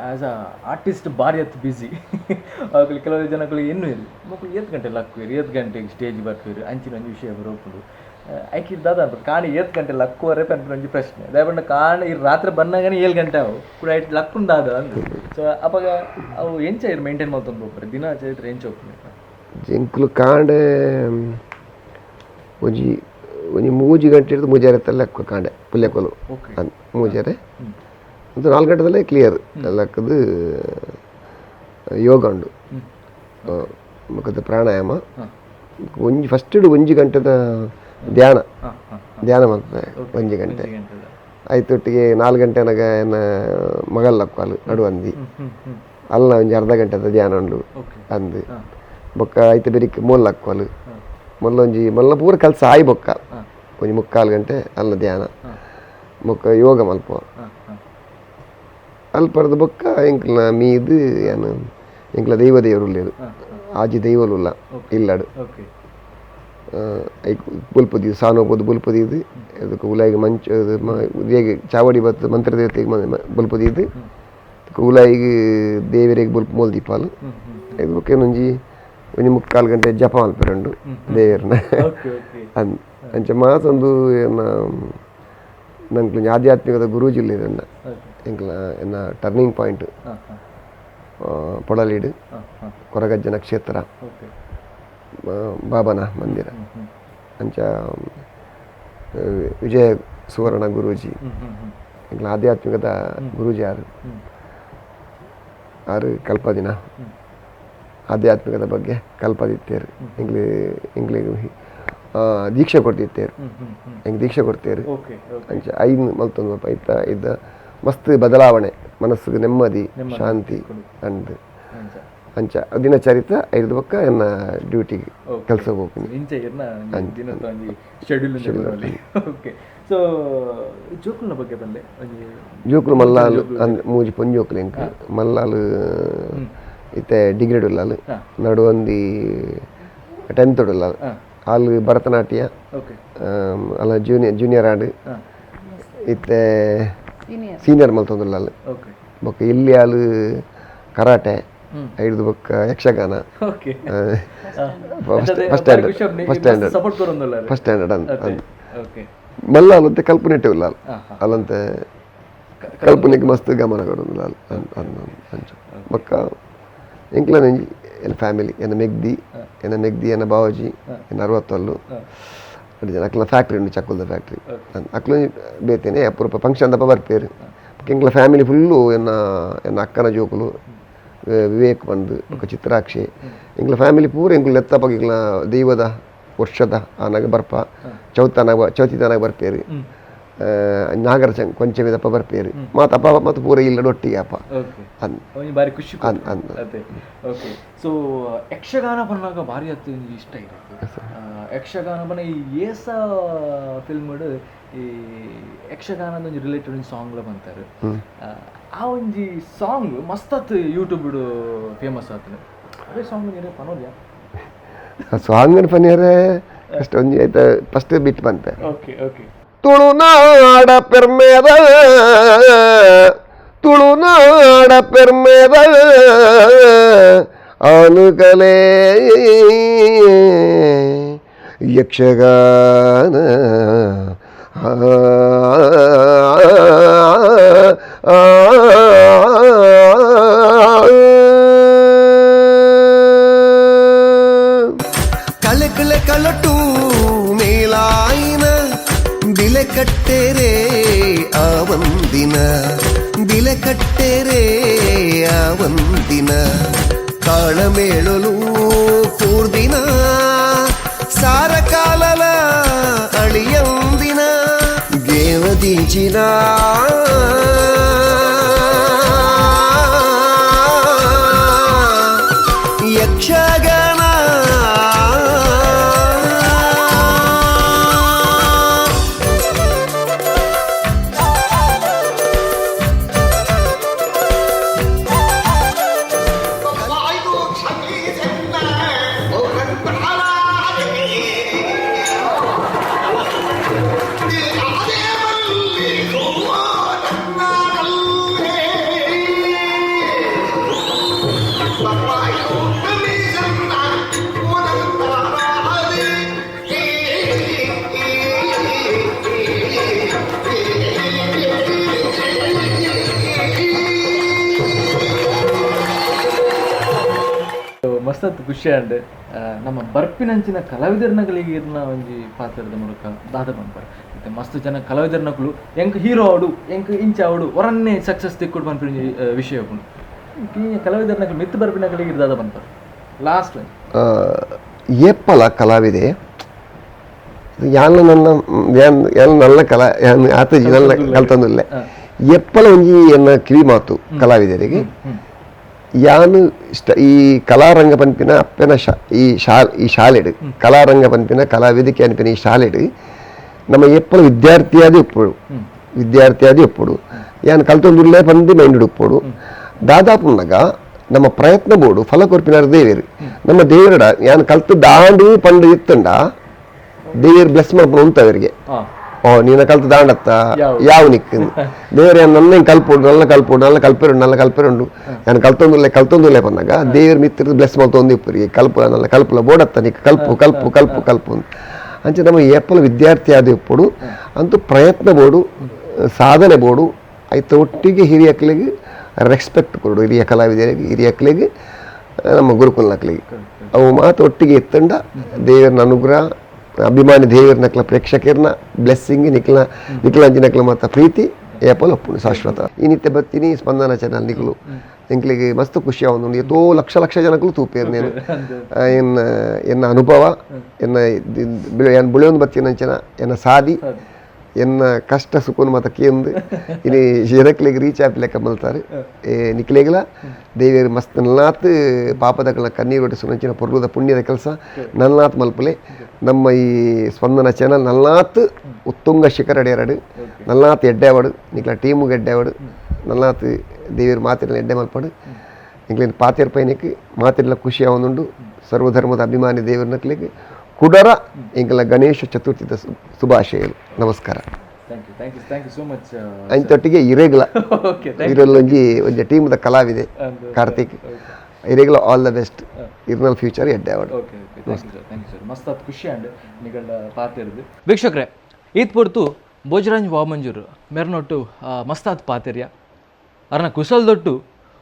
as a artist ಭಾರಿ ಅತ್ ಬ್ಯುಸಿ ಆಗಲಿ ಕೆಲವು ಜನಗಳು ಇನ್ನೂ ಇಲ್ಲ ಮಕ್ಕಳು ಏತ್ ಗಂಟೆ ಲಕ್ಕುವಿರು ಏತ್ ಗಂಟೆಗೆ ಸ್ಟೇಜ್ ಬರ್ತೀರಿ ಅಂಚಿನ ಒಂಜಿ ವಿಷಯ ಬರೋಪುಂಡು ಐಕಿ ದಾದ ಅನ್ಪುಂಡು ಕಾಣಿ ಏತ್ ಗಂಟೆ ಲಕ್ಕುವರೆ ಪನ್ಪಿನ ಒಂಜಿ ಪ್ರಶ್ನೆ ದಯಪಂಡ ಕಾಣಿ ಈ ರಾತ್ರಿ ಬನ್ನಾಗನೇ 7 ಗಂಟೆ ಅವು ಕೂಡ ಐಟ್ ಲಕ್ಕುಂಡು ದಾದ ಅಂದು ಸೊ ಅಪಗ ಅವು ಎಂಚ ಇರು ಮೇಂಟೈನ್ ಮಲ್ತೊಂದು ಹೋಗ್ತಾರೆ ದಿನ ಚರಿತ್ರೆ ಎಂಚ ಹೋಗ್ತಾರೆ ಎಂಕುಲು ಕಾಂಡೆ ಒಂಜಿ ಒಂಜಿ 3 ಗಂಟೆ ಹಿಡಿದು ಮೂಜಾರೆ ಲೆಕ್ಕ ಕಾಂಡೆ ಪುಲ್ಯಕೊಲು ಮೂಜಾರೆ ಒಂದು 4 ಗಂಟೆದಲ್ಲೇ ಕ್ಲಿಯರ್ ಲೆಕ್ಕದು ಯೋಗ ಉಂಡು ಬೊಕ್ಕದ ಪ್ರಾಣಾಯಾಮ ಒಂಜಿ ಫಸ್ಟ್ ಒಂಜಿ ಗಂಟೆದ ಧ್ಯಾನ ಧ್ಯಾನ ಮಲ್ಪೆ 1 ಗಂಟೆ ಐತೊಟ್ಟಿಗೆ 4 ಗಂಟೆನಾಗ ಎನ್ನ ಮಗಲ್ಲಕ್ಕಾಲು ನಡುವಂದಿ ಅಲ್ಲ ಒಂಜಿ ಅರ್ಧ ಗಂಟೆದ ಧ್ಯಾನ ಉಂಡು ಅಂದು ಬೊಕ್ಕ ಐತ ಬೆರಿಕ್ ಮೊಲ್ಲಕ್ಕಾಲು ಮೊಲ್ಲೊಂಜಿ ಮೊಲ್ಲ ಪೂರ ಕಲ್ಸ ಆಯಿ ಬೊಕ್ಕ ಒಂಜಿ 3/4 ಗಂಟೆ ಅಲ್ಲ ಧ್ಯಾನ ಬೊಕ್ಕ ಯೋಗ ಮಲ್ಪ ಅಲ್ಪರ್ದ ಬೊಕ್ಕ ಎಂಕ್ಲ ಮೀದು ಏನು ಎಂಕ್ಲ ದೈವ ದೇವರು ಉಲ್ಲೇರು ಆಜಿ ದೈವಲುಲ್ಲ ಇಲ್ಲಡು ಐಕ್ ಬುಲ್ಪದೀದು ಸಾನು ಹೋಗ್ಬೋದು ಬುಲ್ಪದೀದು ಅದಕ್ಕೆ ಉಲಾಯಿಗೆ ಮಂಚ ಹೇಗೆ ಚಾವಡಿ ಬತ್ತು ಮಂತ್ರದೇವತೆಗೆ ಬುಲ್ಪದೀದು ಉಲಾಯಿಗೆ ದೇವರಿಗೆ ಬುಲ್ಪ್ ಮೋಲ್ ದೀಪಾಲು ಇದು ಬೊಕ್ಕ ಏನೊಂಜಿ ಒಂಜಿ 3/4 ಗಂಟೆ ಜಪ ಮಲ್ಪೆರುಂಡು ದೇವರನ್ನ ಅಂಚ ಮಾತೊಂದು ಏನ ನಂಗೆ ಆಧ್ಯಾತ್ಮಿಕದ ಗುರೂಜಿ ಉಲ್ಲೇರನ್ನ ಎಂಕ್ಲ ಎನ್ನ ಟರ್ನಿಂಗ್ ಪಾಯಿಂಟ್ ಪೊಡಲೀಡು ಕೊರಗಜ್ಜನ ಕ್ಷೇತ್ರ ಬಾಬನ ಮಂದಿರ ಅಂಚ ವಿಜಯ ಸುವರ್ಣ ಗುರೂಜಿ ಎಂಕ್ಲ ಆಧ್ಯಾತ್ಮಿಕದ ಗುರೂಜಿ ಆರು ಆರು ಕಲ್ಪದಿನ ಆಧ್ಯಾತ್ಮಿಕದ ಬಗ್ಗೆ ಕಲ್ಪದಿತ್ತೇರು ಎಂಗ್ಲಿ ಎಂಗ್ಲಿಗೆ ದೀಕ್ಷೆ ಕೊಡ್ತಿತ್ತೇರು ಎಂಗ್ ದೀಕ್ಷೆ ಕೊಡ್ತೇರು ಅಂಚ ಐದು ಮಲ್ತೊಂದು ಐತ ಇದ್ದ ಮಸ್ತ್ ಬದಲಾವಣೆ ಮನಸ್ಸಿಗೆ ನೆಮ್ಮದಿ ಶಾಂತಿ ಅಂದ್ ಅಂಚ ದಿನಚರಿತ ಐದು ಪಕ್ಕ ಎನ್ನ ಡ್ಯೂಟಿಗೆ ಕೆಲಸ ಹೋಗ್ತೀನಿ. ಸೊ ಜೋಕುಲ್ನ ಬಗ್ಗೆ ಬಂದೆ. ಜೋಕುಲು ಮಲ್ಲಾಲು ಮೂಜಿ ಪೊಂಜೋಕುಲು ಎಂಕ್ ಮಲ್ಲಾಲು ಇತ್ತೆ ಡಿಗ್ರಿ ಉಲ್ಲಾಲು ನಡುವಂದಿ 10th ಉಲ್ಲಾಲು ಆಲ್ ಭರತನಾಟ್ಯ ಅಲ್ಲ ಜೂನಿಯರ್ ಆಡು ಇತ್ತೆ ಸೀನಿಯರ್ ಮಲ್ತೊಂದುಲ್ಲಾಲು ಬೊಕ್ಕ ಇಲ್ಲಿ ಆಲು ಕರಾಟೆ ಐದು ಬೊಕ್ಕ Yakshagana first standard first standard ಅಂತ ಮಲ್ಲಾಲಂತೆ ಕಲ್ಪನೆಟ್ಟೆ ಉಲ್ಲಾಲ್ ಅಲ್ಲಂತೆ ಕಲ್ಪನೆಗೆ ಮಸ್ತ್ ಗಮನ ಕೊಡೋದಿಲ್ಲ ಅಂಚ ಬೊಕ್ಕ ಎಂಕ್ಲ ನಂಜಿ ಎನ್ನ ಫ್ಯಾಮಿಲಿ ಎನ್ನ ಮೆಗ್ದಿ ಎನ್ನ ಬಾವಾಜಿ ಎನ್ನ 60 ಜನ ಅಕ್ಲ ಫ್ಯಾಕ್ಟ್ರಿ ಉಂಟು ಚಕ್ಕುಲ್ದ ಫ್ಯಾಕ್ಟ್ರಿ ಅಕ್ಲ ಬೇತೇನೆ ಅಪರೂಪ ಫಂಕ್ಷನ್ ದಪ್ಪ ಬರ್ಪೇರು. ಎಂಕ್ಲ ಫ್ಯಾಮಿಲಿ ಫುಲ್ಲು ಎನ್ನ ಎನ್ನ ಅಕ್ಕನ ಜೋಕುಲು ವಿವೇಕ್ ಬಂದು ಬೊಕ್ಕ ಚಿತ್ರಾಕ್ಷಿ ಎಂಕ್ಲ ಫ್ಯಾಮಿಲಿ ಪೂರ ಎಂಕ್ಲು ಎತ್ತಪ್ಪ ಎಂಕ್ಲ ದೈವದ ವರ್ಷದ ಆನಾಗ ಬರ್ಪ ಚೌತನಾಗ ಚೌತಿತನಾಗ ಬರ್ಪೇರು ನಾಗರ ಕೊಂಚಮಿದಪ್ಪ ಬರ್ಪೇರು ಮಾತಪ್ಪ ಮತ್ತು ಪೂರ ಇಲ್ಲ ಒಟ್ಟಿಗೆ ಅಪ್ಪ ಬಾರಿ ಖುಷಿ ಓಕೆ. ಸೊ ಯಕ್ಷಗಾನ ಬನ್ನಾಗ ಭಾರಿ ಅತ್ತು ಇಷ್ಟ ಇರುತ್ತೆ ಯಕ್ಷಗಾನ ಬನ್ನ ಈ ಏಸ ಫಿಲ್ಮ್ ಈ ಯಕ್ಷಗಾನದ ಒಂಜಿ ರಿಲೇಟೆಡ್ ಒಂಜಿ ಸಾಂಗ್ಲ ಬಂತಾರೆ ಆ ಒಂಜಿ ಸಾಂಗ್ ಮಸ್ತ್ ಯೂಟ್ಯೂಬ್ ಫೇಮಸ್ ಆತನ ಅದೇ ಸಾಂಗ್ ನೀರೇ ಪನೋದ್ಯಾ ಸಾಂಗ್ ಪನಿಯರೆ ಅಷ್ಟು ಒಂಜಿ ಆಯ್ತಾ ಫಸ್ಟ್ ಬಿಟ್ ಬಂತೆ. ಓಕೆ ಓಕೆ ತುಳುನಾಡ ಪೆರ್ಮೆದ ತುಳುನಾಡ ಪೆರ್ಮೆದ ಆನುಕಲೆ ಯಕ್ಷಗಾನ ಕಲೆ ಕಲಟು ಮೇಲಾಯಿನ ಬಿಲೆ ಕಟ್ಟೆರೆ ಆ ಒಂದಿನ ಬಿಲೆ ಕಟ್ಟೆರೆ ಆ ಒಂದಿನ ತಾಳಮೇಳಲು ಕೂರ್ದಿನ ಸಾರ ಕಾಲಲ ಅಳಿಯಂದಿನ ಗೇವದೀಚಿನ ಯಕ್ಷಗಾನ ಮಸ್ತ್ ಖುಷಿ ಆಂಡ್ ನಮ್ಮ ಬರ್ಪಿನಂಚಿನ ಕಲಾವಿದರ್ನಗಳಿಗೆ ಇರ್ನ ಒಂಜಿ ಪಾತ್ರದ ಮೂಲಕ ದಾದ ಪನ್ಪರ್ ಮತ್ತೆ ಮಸ್ತ್ ಜನ ಕಲಾವಿದರ್ನಕುಲು ಎಂಕ್ ಹೀರೋ ಅವಡು ಎಂಕ್ ಇಂಚ ಅವಡು ಹೊರನ್ನೇ ಸಕ್ಸಸ್ ತಿಕ್ಕೊಡು ಪನ್ಪಿನ ವಿಷಯ ಉಂಡು ಕಲಾವಿದರ್ನಕಲು ಮಿತ್ತು ಬರ್ಪಿನಕಲಿಗೆ ಇರ್ ದಾದ ಪನ್ಪರ್ ಲಾಸ್ಟ್ ಏಪ್ಪಲ ಕಲಾವಿದೆ ಯಾನ್ ನನ್ನ ಯಾನ್ ಯಾನ್ ನಲ್ಲ ಕಲಾ ಯಾನ್ ಆತಜಿ ನನ್ನ ಕಲ್ತೊಂದುಲ್ಲೆ ಎಪ್ಪಲ ಒಂಜಿ ಎನ್ನ ಕಿವಿ ಮಾತು ಕಲಾವಿದರಿಗೆ ಯಾನು ಇಷ್ಟ ಈ ಕಲಾರಂಗ ಪನ್ಪಿನ ಅಪ್ಪೆನ ಶಾ ಈ ಈ ಶಾಲೆಡ್ ಕಲಾರಂಗ ಪನ್ಪಿನ ಕಲಾವೇದಿಕೆ ಅನ್ಪಿನ ಈ ಶಾಲೆಡ್ ನಮ್ಮ ಎಪ್ಪಲ ವಿದ್ಯಾರ್ಥಿಯಾದಿ ಉಪ್ಪುಡು ವಿದ್ಯಾರ್ಥಿಯಾದಿ ಉಪ್ಪುಡು ಯಾನ್ ಕಲ್ತೊಂದುಲ್ಲೆ ಪಂದು ಮೈಂಡ್ ಉಪ್ಪುಡು ದಾದಾಪುನ್ನಗ ನಮ್ಮ ಪ್ರಯತ್ನ ಬೋಡು ಫಲ ಕೊರ್ಪಿನಾರ ದೇವೇರು ನಮ್ಮ ದೇವರಡ ಯಾನ್ ಕಲ್ತು ದಾಂಡು ಪಂಡು ಇತ್ತಂಡ ದೇವೇರು ಬ್ಲೆಸ್ ಮಲ್ಪುನ ಉಂತವರಿಗೆ ಓ ನೀನ ಕಲ್ತು ದಾಂಡತ್ತ ಯಾವ ನಿಕ್ ದೇವರು ನನ್ನ ಕಲ್ಪುಡು ನಲ್ಲ ಕಲ್ಪುಡು ನಲ್ಲ ಕಲ್ಪೆರುಂಡು ನಲ್ಲ ಕಲ್ಪೆರುಂಡು ನಾನು ಕಲ್ತೊಂದುಲ್ಲೆ ಕಲ್ತೊಂದುಲ್ಲೆ ಪನ್ನಗ ದೇವ್ರ ಮಿತ್ರ ಬ್ಲೆಸ್ ಮಲ್ತೊಂದು ಇಪ್ಪರಿಗೆ ಕಲ್ಪು ನಲ್ಲ ಕಲ್ಪುಲ ಬೋಡತ್ತ ನಿಕ್ ಕಲ್ಪು ಕಲ್ಪು ಕಲ್ಪು ಕಲ್ಪು ಅಂಚೆ ನಮ್ಮ ಏಪಲ ವಿದ್ಯಾರ್ಥಿ ಆದ ಇಪ್ಪುಡು ಅಂತೂ ಪ್ರಯತ್ನ ಬೋಡು ಸಾಧನೆ ಬೋಡು ಐತ ಒಟ್ಟಿಗೆ ಹಿರಿಯಕ್ಲಿಗೆ ರೆಸ್ಪೆಕ್ಟ್ ಕೊಡು ಹಿರಿಯ ಕಲಾವಿದರಿಗೆ ಹಿರಿಯಕ್ಲಿಗೆ ನಮ್ಮ ಗುರುಕುಲನಕ್ಲಿಗೆ ಅವು ಮಾತು ಒಟ್ಟಿಗೆ ಎತ್ತಂಡ ದೇವರನ ಅನುಗ್ರಹ ಅಭಿಮಾನಿ ದೇವರ ನಕ್ಲ ಪ್ರೇಕ್ಷಕರ್ನ ಬ್ಲೆಸ್ಸಿಂಗ್ ನಿಕ್ಲ ನಿಕ್ಲಂಚಿ ನಕ್ಲ ಮಾತ ಪ್ರೀತಿ ಏಪಲ್ ಒಪ್ಪುಂಡು ಶಾಶ್ವತ. ಈ ನಿತ್ಯ ಬತ್ತೀನಿ ಸ್ಪಂದನ ಚಾನಲ್ ನಿಕ್ಲು ಎಂಕ್ಲಿಗೆ ಮಸ್ತ್ ಖುಷಿ ಆವೊಂದುಂಡು ಏತೋ ಲಕ್ಷ ಲಕ್ಷ ಜನಕ್ಕೂ ತೂಪೇರು ನೇನು ಎನ್ನ ಎನ್ನ ಅನುಭವ ಎನ್ನ ಏನ್ ಬುಳೆಯೊಂದು ಬತ್ತೀನಂಚನ ಎನ್ನ ಸಾದಿ ಎನ್ನ ಕಷ್ಟ ಸುಖನ ಮಾತ ಕೇಂದು ಇನಿ ಜನಕ್ಲೆಗ್ ರೀಚ್ ಆಪಿ ಲೆಕ್ಕ ಮಲ್ತಾರೆ. ನಿಕ್ಲೆಗ್ಲ ದೇವಿಯರು ಮಸ್ತ್ ನಲ್ನಾತ್ ಪಾಪದಕಲ್ನ ಕಣ್ಣೀರು ಒಟ್ಟಿಸುನಂಚಿನ ಪೊರ್ಲುದ ಪುಣ್ಯದ ಕೆಲಸ ನಲ್ನಾತ್ ಮಲ್ಪಲೆ. ನಮ್ಮ ಈ ಸ್ಪಂದನ ಚಾನಲ್ ನಲ್ನಾತ್ ಉತ್ತುಂಗ ಶಿಖರ ಅಡಿಯರಡು ನಲ್ನಾತ್ ಎಡ್ಡೆವಡು ನಿಕ್ಲ ಟೀಮುಗೆ ಎಡ್ಡೆವಡು ನಲ್ನಾತ್ ದೇವಿಯರು ಮಾತಿನ ಎಡ್ಡೆ ಮಲ್ಪಡು ನಿಕ್ಲಿನ ಪಾತೆರ್ ಪೈನಕ್ಕೆ ಮಾತಿರ್ಲ ಖುಷಿ ಆವೊಂದುಂಡು. ಸರ್ವಧರ್ಮದ ಅಭಿಮಾನಿ ದೇವರ ನಕ್ಲೆಗ್ ಕುಡರ ಎಂಕಲ ಗಣೇಶ ಚತುರ್ಥಿದ ಶುಭಾಶಯಗಳು. ನಮಸ್ಕಾರ. Thank you so much. ಅಂಚೊಟ್ಟಿಗೆ ಇರೇಗ್ಲ ಇರಲ್ಲೊಂಜಿ ಒಂಜಿ ಟೀಮ್ದ ಕಲಾವಿದೆ ಕಾರ್ತಿಕ್ ಇರೇಗ್ಲ ಆಲ್ the best ಇರ್ನಲ್ ಫ್ಯೂಚರ್ ಎಡ್ಡೆ award. Okay okay thank you sir ಮಸ್ತ್ ಆತ್ ಖುಷಿ ಆಂಡ್ ನಿಗಳ ಪಾತೆರ್ದು. ವೀಕ್ಷಕರೇ ಈತ್ ಪೊರ್ತು ಭೋಜರಾಜ್ ವಾಮಂಜೂರು ಮೆರ್ನೊಟ್ಟು ಮಸ್ತಾತ್ ಪಾತೆರ್ಯ ಅರ್ನ ಕುಸಲ್ದೊಟ್ಟು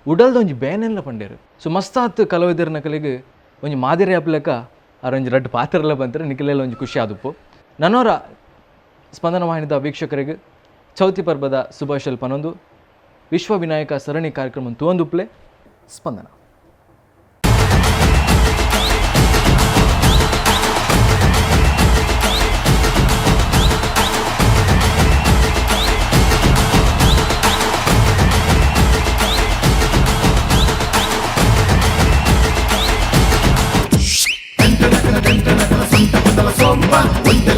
ಉಡಲ್ದ ಒಂಜಿ ಬೇನೆಲ್ಲ ಪಂಡೇರು. ಸೊ ಮಸ್ತಾತ್ ಕಲಾವಿದರ್ನ ಕಲೆಗೆ ಒಂಜಿ ಮಾದರಿ ಆಪ್ಲೆಕ ಅರೊಂಜಿ ರಡ್ಡ್ ಪಾತೆರ್ಲ ಬಂತಾರೆ ನಿಕಲೆಲ್ಲ ಒಂಜಿ ಖುಷಿ ಆದುಪ್ಪು. ನನೋರ ಸ್ಪಂದನ ವಾಹಿನಿದ ವೀಕ್ಷಕರಿಗೆ ಚೌತಿ ಪರ್ಬದ ಶುಭಾಶಯ ಪನೊಂದು ವಿಶ್ವ ವಿನಾಯಕ ಸರಣಿ ಕಾರ್ಯಕ್ರಮ ತೂವೊಂದುಪ್ಲೆ ಸ್ಪಂದನ. ಸೊಂಬ.